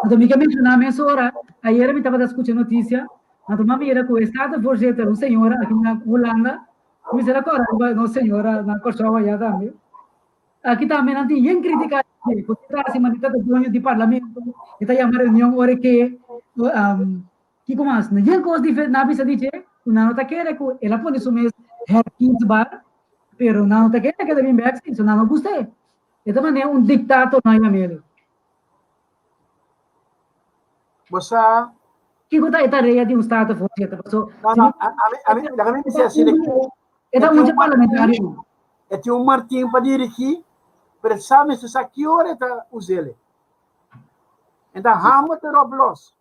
A: Anto mi ke menshoná mesora, ayera mi tabata skucha notisia, anto mi a mira ku e statenvoorzitter, un señora aki na Hulanda, mi mester a kòrda riba nos señora na Kòrsou ayá tambe. Aki tambe nan tin yen kritiká dje, ku ta hasi manera ta doño di parlamento, e ta yama reunion ora e ke, Kiko mas? No yen kos dife nan a bisa di dje ku nan no ta kere ku el a pone su mes herkiesbaar, pero nan no ta kere ku e ta bin bèk si, so nan no gust'é. E ta manera un diktator nan yam'el.
B: Bo sa.
A: Kiko ta e tarea di un statenvoorzitter? Paso
B: No, no, ami, ami, laga mi bisa asina ki.
A: E ta un dje parlamentario.
B: E tin un martin pa dirigí, pero e sa mester sa ki ora e ta us'el. E ta hamer ta ròp lòs.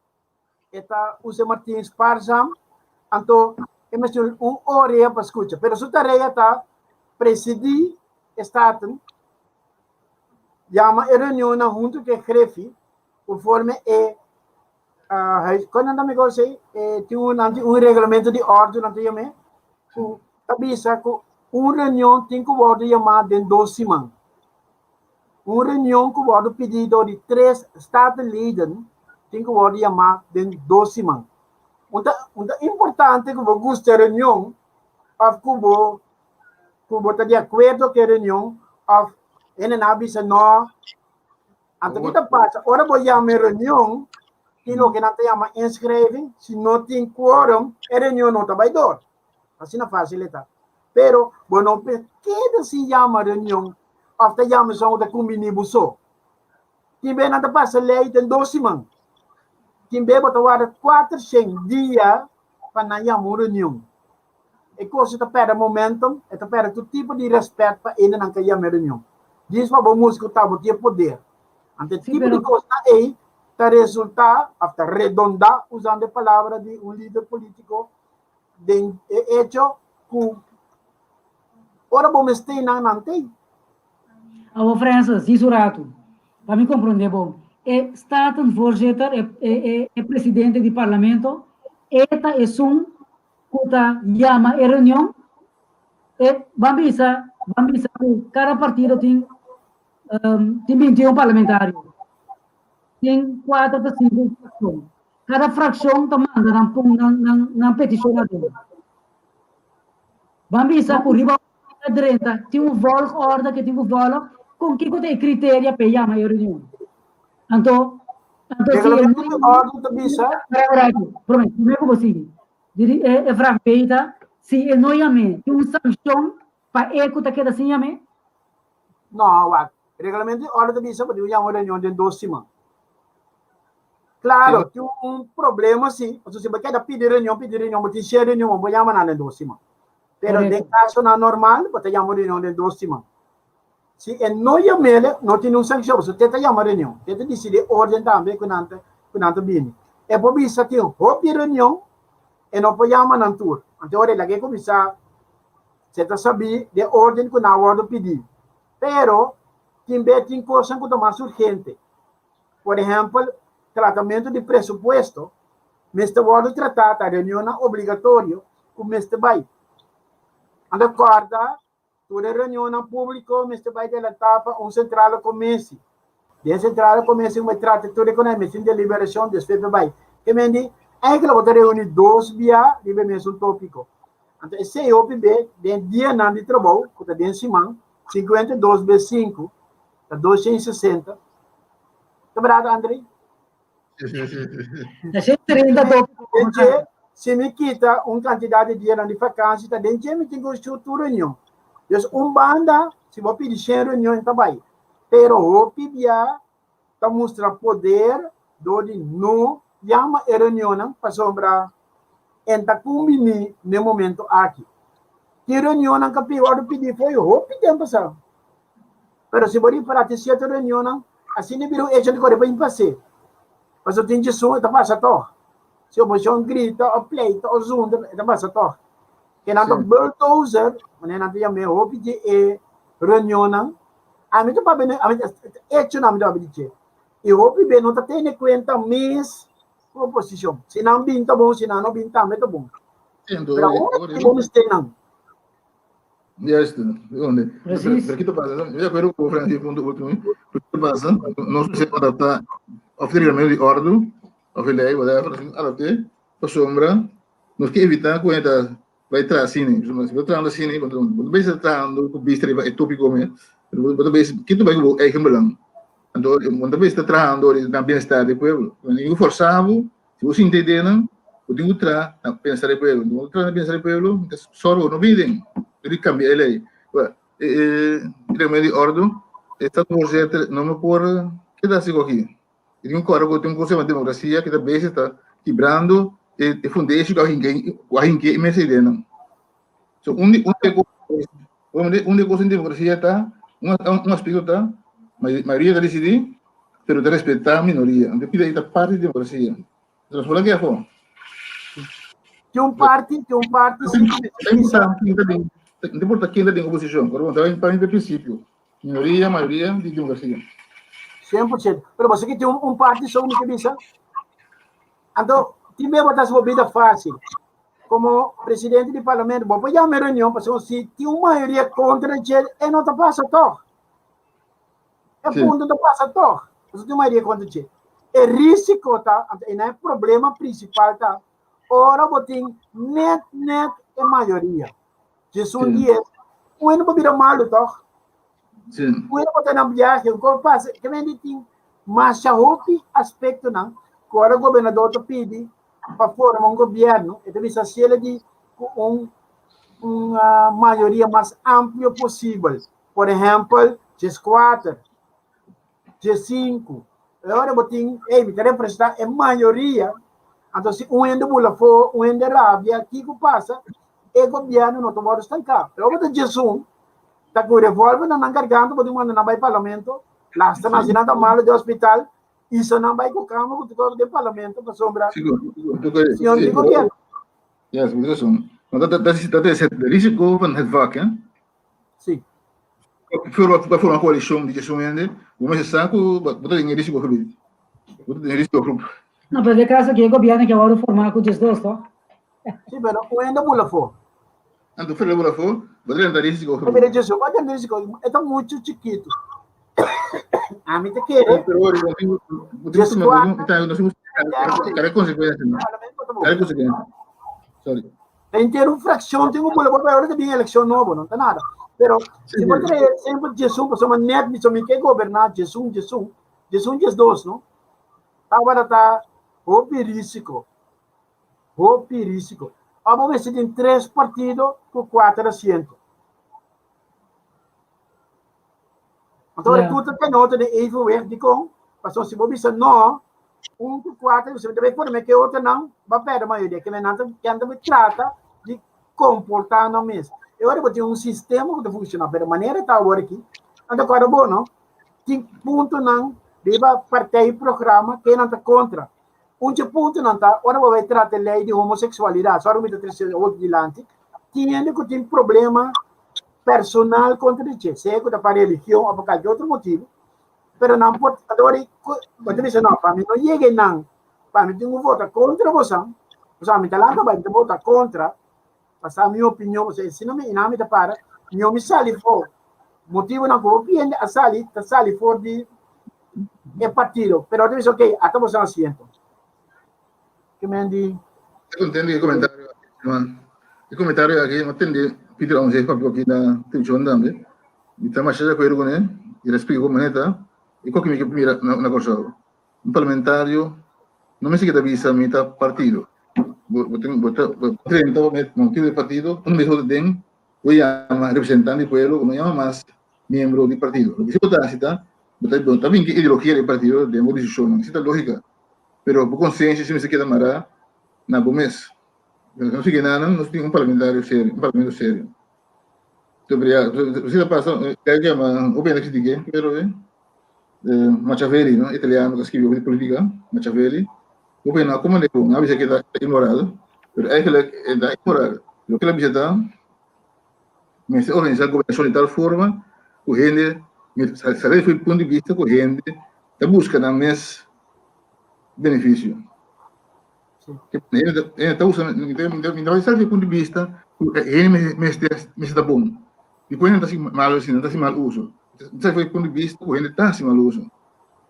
B: E ta usa Martin spaarzaam, anto e mester un orea pa scucha. Pero su tarea ta presidí e Staten, yama e reunionnan hunto ku e Griffie, conforme e uh, kon nan ta mi kos ei? E tin un, nan tin un reglamento di orde nan ta yam'é, ku ta bisa ku un reunion tin ku wòrdu yamá den dos siman. Un reunion ku wòrdu pidí dor di tres Statenleden tin ku wòrdu yamá den dos siman. Un ta un ta importante ku bo gusta e reunion òf ku bo ku bo ta di akuerdo ku e reunion òf hende nan a bisa nò. Anto ki ta pasa? Ora bo yama e reunion tin loke nan ta yama inschrijving, si no tin quorum e reunion no ta bai dor. Asina fácil e ta. Pero bo no por keda sin yama reunion òf ta yama esun ku ta kumbiní bo so. Tin be nan ta pasa lei den dos siman. Tin be bo ta warda 400 dia pa nan yama un reunion. E kos ta pèrdè momentum, e ta pèrdè tur tipo di rèspèt pa hendenan ku a yama e reunion. Djis pa bo musku ta bo tin e poder. Anto e
A: Sí,
B: tipo di
A: pero
B: kosnan ei ta resultá òf ta redondá, usando e palabra di un lider polítiko, den e echo ku ora bo mester nan, nan t'ei.
A: Awor Francis, djis un ratu, pa mi komprondé bon. E Statenvoorzitter, e e e presidente di parlamento, e ta esun ku ta yama e reunion, e ban bisa, ban bisa ku kada partido tin tin 21 parlamentario, tin kuater ta sinku frakshon. Kada frakshon ta manda nan pon nan nan nan petishon aden. Ban bisa ku riba ta drenta tin un volgorde ke tin ku volg, kon kiko ta e kriteria pa e yama e reunion? Anto, anto si e
B: Reglamento di orden ta bisa.
A: Para un ratu, prome, prome ku bo sigui. Diri e e vraag B ta, si e no yam'é, tin un sankshon pa e ku ta keda sin yam'é?
B: No, wak. Reglamento di orden ta bisa pa tin un yama un reunion den dos siman. Claro, tin un problema si, pasobra si bo keda pidi reunion, pidi reunion, bo tin shen reunion, bo por yama nan den dos siman. Pero den
A: Correcto.
B: casonan normal, bo ta yama un reunion den dos siman. Si e no yam'el, no tin un sankshon, pasobra te ta yama reunion, te ta disidi e orden tambe ku nan ta ku nan ta bini. E por bisa tin hopi reunion, e no por yama nan tur. Anto ora e laga e kuminsá, se ta sabí den orden ku nan a wòrdu pidí. Pero tin be tin kosnan ku ta mas urgente. Por ehèmpel, tratamentu di presupuesto mester wòrdu tratá, ta reunionnan obligatorio ku mester bai. Anto kòrda Tur e reunionnan públiko mester bai delantá pa un sentrale komisi. Den sentrale komisi ku bai trata tur e konai mester tin deliberashon despues pa bai. Ke men di, Enkele bo ta reuní dos bia riba e mesun tópiko. Anto esei hopi be den dianan di trabou ku ta den siman, 52 bes sinku ta 260. Ta bèrdat, André?
A: Ta 130 tópiko.
B: Den dje, si mi kita un kantidat di dianan di fakansi, ta den dje mi tin ku tur tur reunion. Dus un banda, si bo pidi shen reunion, ta bai. Pero hopi bia ta mustra poder dor di no yama e reunionnan pasobra en ta kumbiní n'e momento aki. Tin reunionnan ku a wòrdu pidi fo'i hopi tempu pasá. Pero si bo ripará tin sierto reunionnan, asina e bira un echo di kore pa impas'é. Pasobra tin djesun e ta pasa tòg. Si oposishon grita o pleita o zundra, e ta pasa tòg. Ke nan ta bulldozer, manera nan ta yam'é hopi di e reunionnan, ami ta papia di, ami ta echonan ami ta papia di dje. I hopi be no ta tene kuenta mes ku oposishon. Si nan bin ta bon, si nan no bin tambe ta bon. Pero awor bo mester nan.
C: Juist, onde.
A: Precies.
C: Pero kito pasa, mi de acuerdo con Francis punto último. Pero kito pasa, nos mester adapta of e reglamento di ordu, of e ley, whatever, nos mester adapte pasobra nos ke evita ku hende ta bai traha asina. Pasobra si bo ta trahando asina, bo ta bes ta trahando ku bista riba e tópiko mes, pero bo ta bes kito bai ku bo eigen belang. Anto bo ta bes ta trahando na bienestar di pueblo. Bo tin ku forsa bo Si bo sinti ideanan, bo tin ku traha na bienestar di pueblo. Bo traha na bienestar di pueblo, ta sòru bo no bini den. Bo tin kambia e lei. E reglamento di òrdu, e statenvoorzitter no me por keda así ku aki. E tin ku kòrda ku tin un kos yama demokrasia ku ta bes ta kibrando e fundeshi ku a hinke e mes ideanan. So un di un di un di kos den demokrasia ta un aspekto ta mayoria ta disidí pero ta respetá minoria. Anto kila ei ta parti di demokrasia. Nos por a ke afó.
B: Tin un parti, tin un parti sí ku mester bisa.
C: No ta importa ken ta den oposishon, pero ta pa mi ta prinsipio. Minoria, mayoria di demokrasia.
B: 100%. Pero bo sa ki tin un parti so ku mi ta bisa? Anto tin bes bo ta hasi bo bida fásil. Komo presidente di parlamento bo por yama e reunion pasobra si tin un mayoria kontra dje e no ta pasa tòg. E punto ta pasa tòg pasobra tin un mayoria kontra dje. E risiko ta, anto e nan e problema prinsipal ta ora bo tin nèt nèt e mayoria. Djesun dies un hende por bira malu tòg. Un hende por ta na biahe, un kos pasa. Ke mende tin masha hopi aspektonan ku ora gobernador ta pidi pa forma un gobierno, e ta bisa haciele di cu un un mayoria mas amplio posibel. Por ehempel, 14, 15. Ora bo tin, ey, mi ta representá e mayoria, anto si un hende bula afó, un hende rabia, kiko pasa? E gobièrnu no ta wòrdu stanká. Pero ora bo ta djesun, ta ku revòlver na nan garganta, bo tin manda nan bai parlamento, lasta nan si nan ta malu den hospital, isa nan bai ku kama ku tur kos den parlamento pasobra si no tin gobièrnu.
C: Yes, bo tin rason. Maar dat, dat, is, dat is het risico van het vak, hè?
B: Sí.
C: Voor, voor een coalitie die zo'n hende, hoe mensen samen, wat dat in risicogebied. Wat in risicogroep.
A: No, pero de caso que o governo que agora formar com os dois, toch?
B: Sí, pero un hende bula afó.
C: Anto fuera bula afó, bo ta risico
B: groep. Mira, Jesus, bo ta risico, e ta mucho chikitu. Ami ta kere.
C: Pero ora, bo tin, bo tin, bo tin, no tin, consecuencia, no? Care consecuencia. Sorry.
B: Henter un fraccion tin un bula bo ora ta bin eleccion nobo, no ta nada. Pero si bo trae semper djesun, pasobra net mi so mi ke goberna djesun, djesun, djesun, djesdos, no? Tabata ta hopi risico, hopi risico. Abo mester tin tres partido cu cuater asiento. Anto ora tur ta tene otro den evenwicht, dikon? Pasobra si bo bisa no, un ku kuater, bo ta bai pone me ke otronan ba pèrdè mayoria. Ke nan ta ken ta trata di komportá nan mes. E ora bo tin un sistema ku ta funshoná, pero manera ta awor aki, anto kòrda bo no, tin puntonan riba partijprogramma ke nan ta kontra. Un dje puntonan ta ora bo bai trata e lei di homoseksualidat, sòru mi ta trese awor dilanti, tin hende ku tin problema personal kontra di dje, sea ku ta pa religion òf pa kalke otro motibu, pero nan por ador i bo ta bisa no, pa mi no yega einan, pa mi tin ku vota kontra bosan, pasobra mi ta lanta bai mi ta vota kontra, pasá mi opinion, pasobra asina mi einan mi ta para, mihó mi sali for, motibunan ku hopi hende a sali ta sali for di e partido, pero bo ta bisa ok, ata bosan asiento. Ke men di.
C: E contento e comentario man. E comentario aki no tende Peter Omtzigt papia aki na televishon tambe. Mi ta masha de acuerdo con e y el a splica como ta y koke mi ke mira na Kòrsou. Un parlamentario no mester keda bisa mi ta partido. Bo bo tin bo ta bo drenta bo motibo di partido un mes bo ta den bo yama representante di pueblo bo no yama mas miembro di partido. Loke si bo ta hasi ta bo ta bo ta bin ki ideologia di partido den bo desishonnan. Esei ta lógika. Pero bo konsiensia si mester keda mará na bo mes. Nos sigui nanan, nos tin un parlamentario serio, un parlamento serio. Sobre ya, si ta pasa, kaya ke yama, hopi hende kritik'é, pero eh, Machiavelli, no, italiano ku a skibi hopi di politika, Machiavelli, hopi hende no a komand'é bon, nan a bisa ke ta inmoral, pero eigenlijk e ta inmoral. Loke el a bisa ta, mester organisá gobernashon di tal forma ku hende, sali for di punto di bista ku hende ta buska nan mes benefisio. Hende ta usa, mi ta bai sali di punto di bista ku hende mester mester ta bon. Di ku hende ta hasi mal asina, nan ta hasi mal uso. Mi ta sali for di punto di bista ku hende ta hasi mal uso.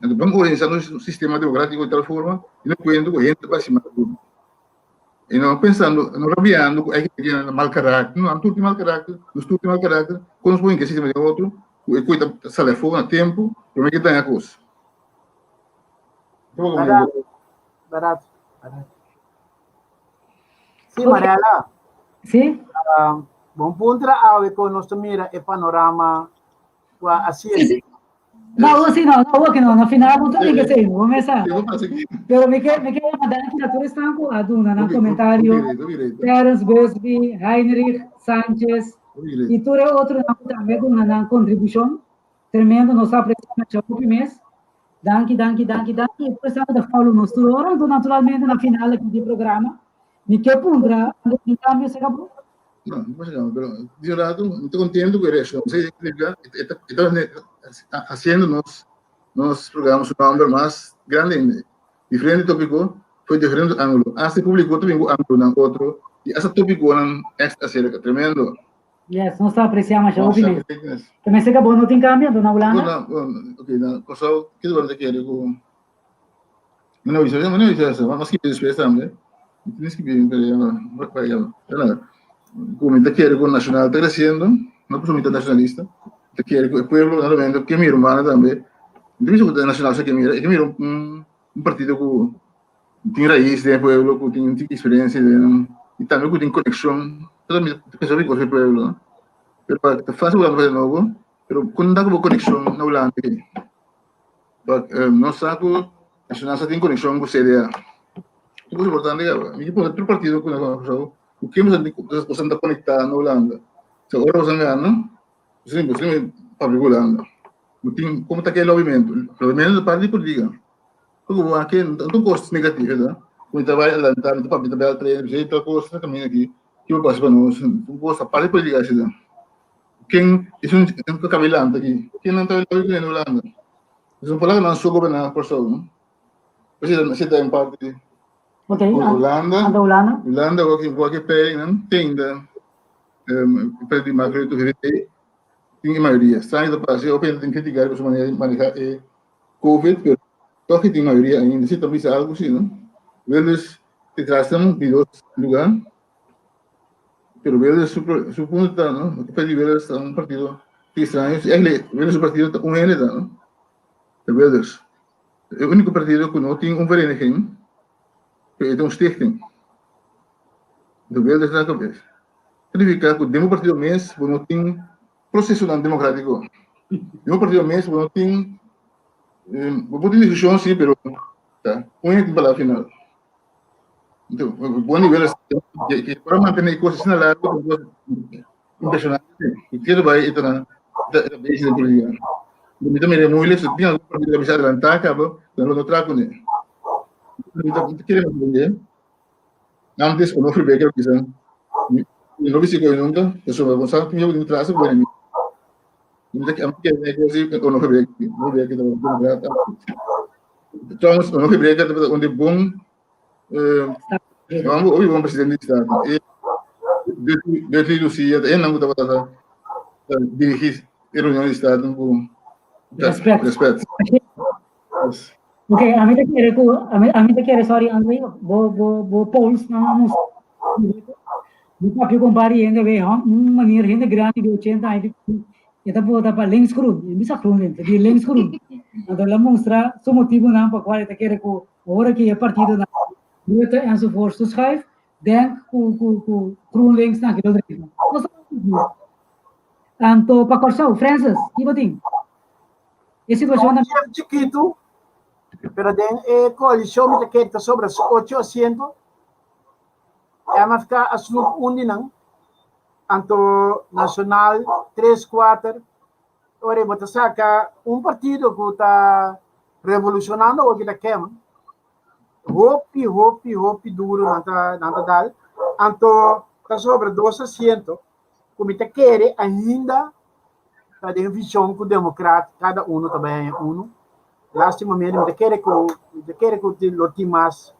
C: Anto ban organisá nos sistema demokratiko di tal forma di no kuenta ku hende ta hasi mal uso. I no pensando, no rabiando ku ei tin mal karakter, no, nan tur tin mal karakter, nos tur tin mal karakter, kon nos por hinka e sistema den otro ku e koi ta sali afó na tempu promé ke daña kos.
B: Barato, barato, barato. Sí, Mariela.
A: Sí.
B: Uh, bom punto awe con nos mira e panorama qua así.
A: Sí, sí. No, sí, no, no, que no, na final no tiene que ser, no me sa. Pero me que me que mandar aqui na tur estanco a duna na comentario. Terence Busby, Heinrich Sanchez y tur otro na tambe duna na contribución. Tremendo, nos ta aprecia masha hopi mes. Danki, danki, danki, danki. E por ta follow nos tur ora. Anto naturalmente na final aki di programa, mi ke puntra, André, tin cambio se acabó?
C: No, no pasa nada, pero di un rato, mi ta contento cu e reaccion. Sí, e ta, e ta haciendo nos, nos programa su nomber mas grande ainda. Diferente tópico, foi diferente ángulo. Hasta e público ta bin cu ángulonan otro, y hasta tópiconan extra acerca. Tremendo.
A: Yes, nos ta aprecia masha hopi mes. Ta mester ka bo no tin cambio anto na Hulanda?
C: Bueno, ok, na Kòrsou, kiko bo ta kere ku Mi no bisa, mi no bisa eso, mas skibi despues tambe. Mi tin skibi pero ya, ku mi ta kere ku nacional ta creciendo, no pasobra mi ta nacionalista, ta kere ku e pueblo naturalmente ke mira un banda tambe. Mi ta bisa ku ta nacional so ke mira, e ke mira un partido ku tin rais den e pueblo, ku tin experiencia den i tambe ku tin konekshon. Pero mi ta pensa hopi kos di pueblo, no? Pero pa ta fácil Hulanda pa nobo, pero kon ta ku bo konekshon na Hulanda aki? Nos sa ku Nacional sa tin konekshon ku CDA. Un kos importante kaba, mi ke puntra tur partido ku na Kòrsou, ku ken boso boso ta konektá na Hulanda? So ora boso gana, boso tin boso tin papia ku Hulanda. Bo tin komo ta ke lobimentu? Lobimentu ta parti di politika. Ku bo wak no ta un kos negativo ta. Ku mi ta bai adelantá, mi ta papia, mi ta bai al tren, mi ta kos na kaminda aki, ki bo pasa pa nos? Un kos ta parti di politika asina. Ken esun ku kabi lanta aki? Ken nan ta lobi ku na Hulanda? Esun por la ku nan so goberná Kòrsou, no? Pues si ta en parti
A: Okay,
C: Hulanda.
A: Anda Hulanda.
C: Hulanda wak wak e pei nan tin da pei di Mark Rutte VVD tin e mayoria. Straño ta parse hopi hende tin kritika riba su manera di maneha e Covid pero toch e tin mayoria ainda. Si ta bisa algo si no. Wilders detrás nan di dos lugar. Pero Wilders su su punto ta no pei di Wilders ta un partido extraño. Eigenlijk Wilders su partido ta un hende ta no. De Wilders. E úniko partido ku no tin un vereniging, pero e ta un stichting. De Wilders na kabes. Significa ku den bo partido mes bo no tin prosesonan demokratiko. Den bo partido mes bo no tin, bo por tin diskushon si, pero ta un hende tin palabra final. Enton, bo nivel ke por a mantene e kos asina largo ta un kos impresionante. Ku ketu bai e ta na e ta bezig den politika. Mi ta mira e moeilijk, so tin algun partido ku a bisa adelantá kaba, nan lo no traha kuné. Mi ta kere mantene antes Onofre Becker a bisa, mi no bisa koe nunka, pasobra bo sa ku mi a bini tras ku bo enemigo. Mi ta kere e kos di Onofre Becker, Onofre Becker tabata demokrata. Trouwens, Onofre Becker tabata un di bon hopi bon presidente di Staten. E Bertie Lucia ta esnan ku tabata dirigí e reunion di Staten ku
A: Respet.
C: respet.
A: Ok, ami ta kere ku ami ami ta kere sorry André, bo bo bo polls nan a mustra. Mi papia ku un par di hende wei un manier hende grandi di ochenta aña e ta vota pa linksgroen, e bisa groen, di linksgroen. Anto el a mustra su motibunan pa kual e ta kere ku ora ki e partidonan Rutte enzovoorts toeschuif, denk ku ku ku GroenLinks nan kilo dreven. Nos ta Anto pa Kòrsou, Francis, ki bo tin? E situashon ta.
B: Bien chikitu, pero den e koalishon mi ta kere ta sobra ocho asiento. MFK a sloep un di nan, anto Nacional tres, kuater. Ora bo ta saka un partido ku ta revolushonando awor ki ta kem, hopi, hopi, hopi duro nan ta, nan ta dal. Anto ta sobra dos asiento ku mi ta kere ainda ta den vision ku demokrat kada uno ta bai haña uno. Lastimamente mi ta kere ku mi ta kere ku lo tin mas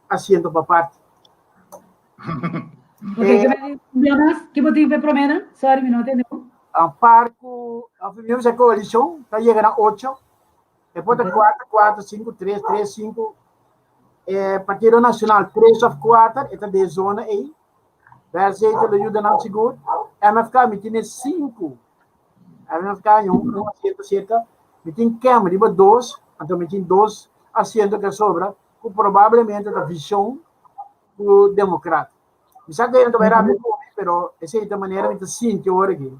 B: asiento pa parti.
A: Ok, ke me mas? Ke bo tin pa e promé nan? Sorry, mi no tende bon.
B: Un par ku of mi bisa koalishon ta yega na ocho. E por ta kuater, kuater, sinku, tres, tres, sinku. E Partido Nacional tres of kuater, e ta den zona ei. Berzetel lo yuda nan sigur. MFK mi tine sinku. MFK un, un asiento cerca. Mi tin Kem riba dos, anto mi tin dos asiento que sobra, ku probablemente ta Vision ku Democrat. Mi sa ku ta bai rabia ku mi, pero esei ta manera mi ta sinti ora aki.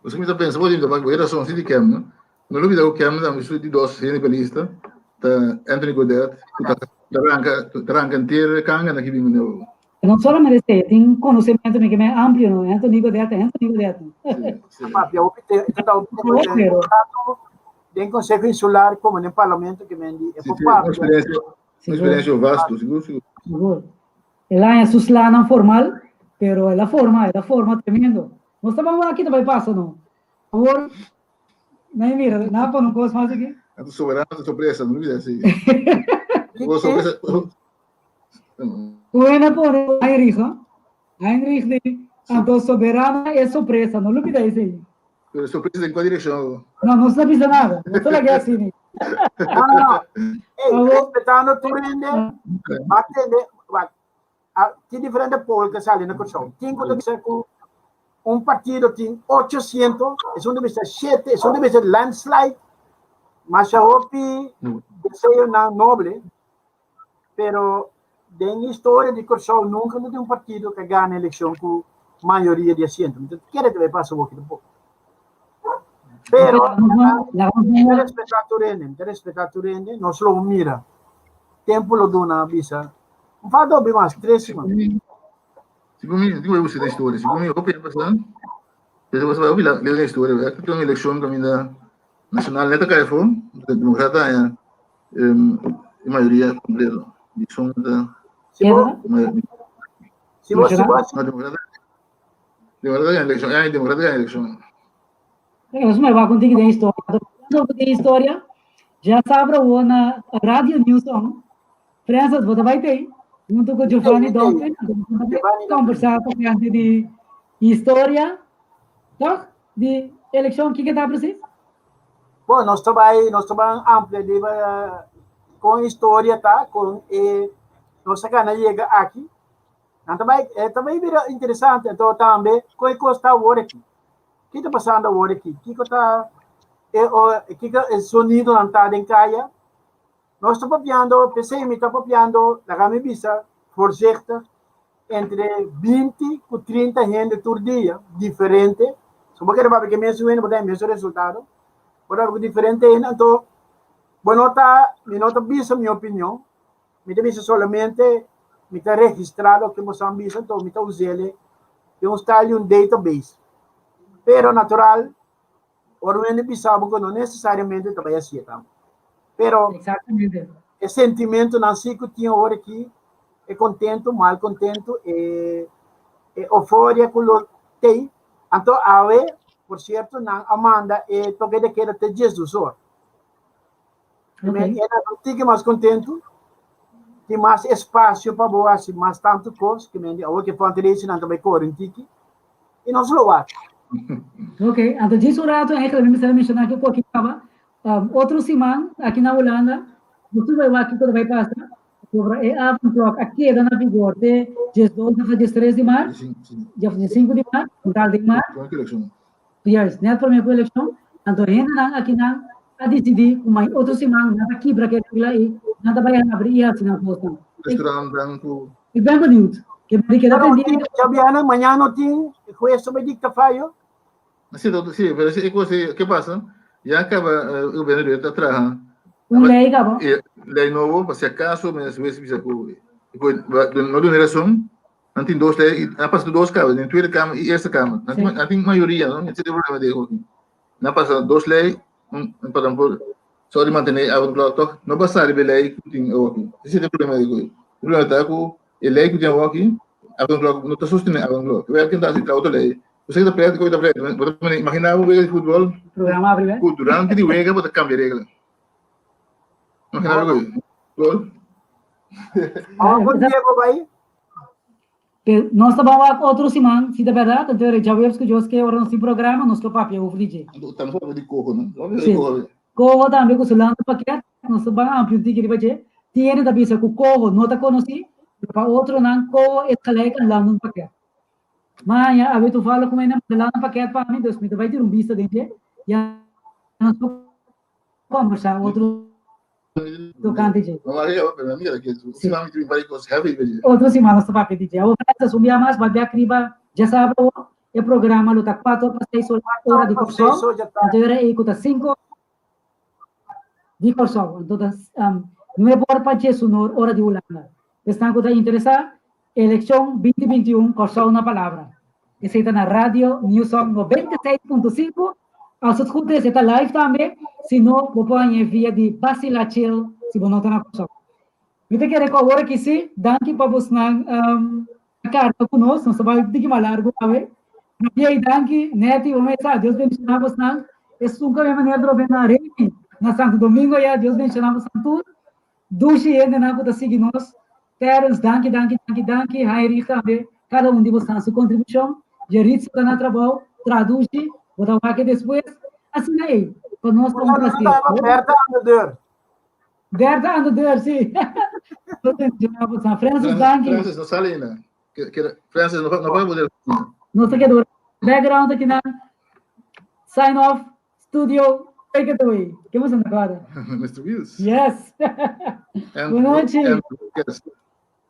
C: Pasobra mi ta pensa, bo tin bo rason si di Kem, no? No lubida ku Kem tambe su di dos hende pa lista ta Anthony Godett ku ta ta ranka ta ranka enter kanga na ki bin kuné.
A: No solamente esei, e tin konosementu mi ke men amplio no, Anthony Godett ta Anthony Godett.
C: Si, si.
B: Papia hopi te ta ta hopi tempu den tantu den Konseho Insular komo den Parlamento ke men di e
C: Si,
B: por
C: si, un
B: papia.
C: eksperensia un eksperensia vasto, sigur sigur.
A: Sigur. El a haña su slanan formal, pero el a forma, el a forma tremendo. Nos ta ban wak ki ta bai pasa no. Awor, na mira, na pone un kos mas aki.
C: Anto soberano ta sorpresa, no olbida si. Bo sorpresa.
A: Buena pone Heinrich, huh? Heinrich di, anto soberano e sorpresa, no lubida esei.
C: Pero sorpresa den kua direkshon?
A: No, no sa bisa nada. No ta laga así.
B: No, no, no. Ey, respetando tur hende, atende, wak, tin diferente poll ke sali na Kòrsou. Tin ku ta bisa ku un partido tin 800, esun ta bisa 7, esun ta bisa landslide. Masha hopi deseonan noble, pero den historia di Kòrsou nunka no tin un partido ke gana elekshon ku mayoria di asiento. Mi ta kere ta bai pasa hopi tampoco. Pero, mi respetá tur hende, mi ta respetá tur hende, nos lo mira. Tempu lo duna bisa. Un falta hopi mas, tres siman.
C: Segun mi, digo eu na historia, segun mi, hopi pasa, pero você vai ouvir lá, ler a história, é que tem uma eleição que ainda nacional neta cai fora, democrata é a maioria completa. E são da
B: Si bo, si bo, si bo,
C: No, democrata, democrata ganha eleição, é, democrata ganha eleição.
A: Nos mai wak un tiki den historia. Sobre den historia, ya sabra wo na Radio News On. Francis, bo ta bai tei, junto ku Giovanni Dolphin. Conversar tocante di historia, toch? Di eleccion, kiko ta precies?
B: Bon, nos ta bai, nos ta bai amplia di kon historia ta, kon e nos a gana yega aki. Nan ta bai, e ta bai bira interesante, anto tambe kon e kos ta awor aki. Ki ta pasando awor aki? Kiko ta e o kiko e sonidonan ta den kaya? Nos ta papiando, p'esei mi ta papiando, laga mi bisa voorzichtig, entre binti ku trinta hende tur dia, diferente. So bo kere papia ku e mesun hende, bo ta haña e mesun resultado. Bo ta papia ku diferente hende, anto bo no ta, mi no ta bisa mi opinion, Mi ta bisa solamente mi ta registrá loke boso a bisa, anto mi ta us'el den un style di un database. Pero natural, ora un hende bisa bo ku no nesesariamente ta bai hasié tambe. Pero
A: Exactamente.
B: e sentimentonan si ku tin awor aki, e kontentu, mal kontentu, e e euforia ku lo tei. Anto awe, por sierto, nan a manda e toke de keda te diesdos or.
A: Okay.
B: Era un tiki mas kontentu, tin mas espasio pa bo hasi mas tantu kos, ke men di awor ke fundraising nan ta bai kore un tiki, i nos lo wak.
A: Ok, anto djis un rato eigenlijk mi mester a menshoná ke ku aki kaba, um, otro siman aki na Hulanda, nos tur bai wak kiko ta bai pasa, pasobra e avondklok a keda na vigor te diesdos of diestres di mart, diesinku di mart, total den mart. Juist, net promé ku elekshon, anto hendenan akinan a disidí ku mai otro siman nan ta kibra ku e regla ei, nan ta bai habri i hasi nan kosnan.
C: Restaurantnan ku.
A: Ik ben benieuwd. Ke mi keda
B: Pero
A: pendiente.
B: Djabièrnè, mañana no tin hues ta bai dikta fayo.
C: Si, si, pero si e kos ei, ke pasa? Ya kaba e gobierno di ta traha.
A: Un lei kaba.
C: E lei nobo, pa si akaso mes hues bisa ku no duna rason, Nan tin dos ley, nan pasa dos kamer, den Tweede Kamer i Eerste Kamer. Nan tin, nan tin mayoria, no? Ese ta e problema di hopi. Nan pasa dos ley, un, pa nan por sòru di mantené e avondklok tòg, no basá riba e ley ku tin awoki. Ese ta e problema di hopi. E problema ta ku e ley ku tin awoki, avondklok no ta sostené avondklok. Wèl ken ta hasi tra otro ley. Bo sa ki ta prèt, ku ta prèt. Bo ta pone, imaginá bo wega di futbòl,
A: Programa primer.
C: ku durante di wega bo ta kambia regla. Imaginá bo gol.
B: Awa ku Diego bai?
A: Pe nos ta ban wak otro siman, si ta berdad, anto era djaweps ku Dios ke ora nos tin programa, nos lo papia over di dje.
C: Anto tambe papia di koho, no? Papia di
A: Si.
C: koho.
A: Koho tambe ku su landenpakket, nos ta ban amplia un tiki riba dje. Tin hende ta bisa ku koho no ta konosí, pero pa otronan koho es gelijk een landenpakket. Maña awe toevallig ku mi a manda landenpakket pa mi, dus mi ta bai tira un bista den dje, ya nos por kombersá otro. Tocante dje.
C: Sí.
A: Otro siman nos ta papia di dje. Awor Francis, un bia mas bo a bia kriba djasabra awor. E programa lo ta kuater pa seis ora di Kòrsou. Anto e ora ei ku ta sinku di Kòrsou. Anto ta nuebe ora pa djesunor ora di Hulanda. Esnan ku ta interesá, elekshon binti 21 Kòrsou na palabra. Esei ta na Radio Newsong 96.5. Als het goed is, e ta live tambe. Si no, bo por hañ'é via di Basila Chill si bo no ta na Kòrsou. Mi ta kere ku awor aki sí, danki pa bosnan um, a karga ku nos. Nos ta bai un tiki mas largu awe. Javier, danki. Netty, bo mesa, Dios bendishoná bosnan. Esun ku mi manera drobe na Remy, na Santo Domingo ya, Dios bendishoná bosnan tur. Dushi hendenan ku ta sigui nos. Terence, danki, danki, danki, danki. Heinrich tambe, kada un di bosnan su kontribushon. Jeritza ta na trabou, tradushi, bo ta wak e despues. Asina ei, pa nos ta un plaser.
B: Bertha aan de deur.
A: Bertha aan de deur, si. Nos bendiciona bosnan. Francis, danki.
C: Francis, no sali ainda. Francis, no pa poder.
A: Nos ta keda background akinan. Sign off. Studio, take it away. Ke boso na kòrda?
C: Mr. Wheels.
A: Yes.
C: And,
A: Boa noite.
C: And, yes.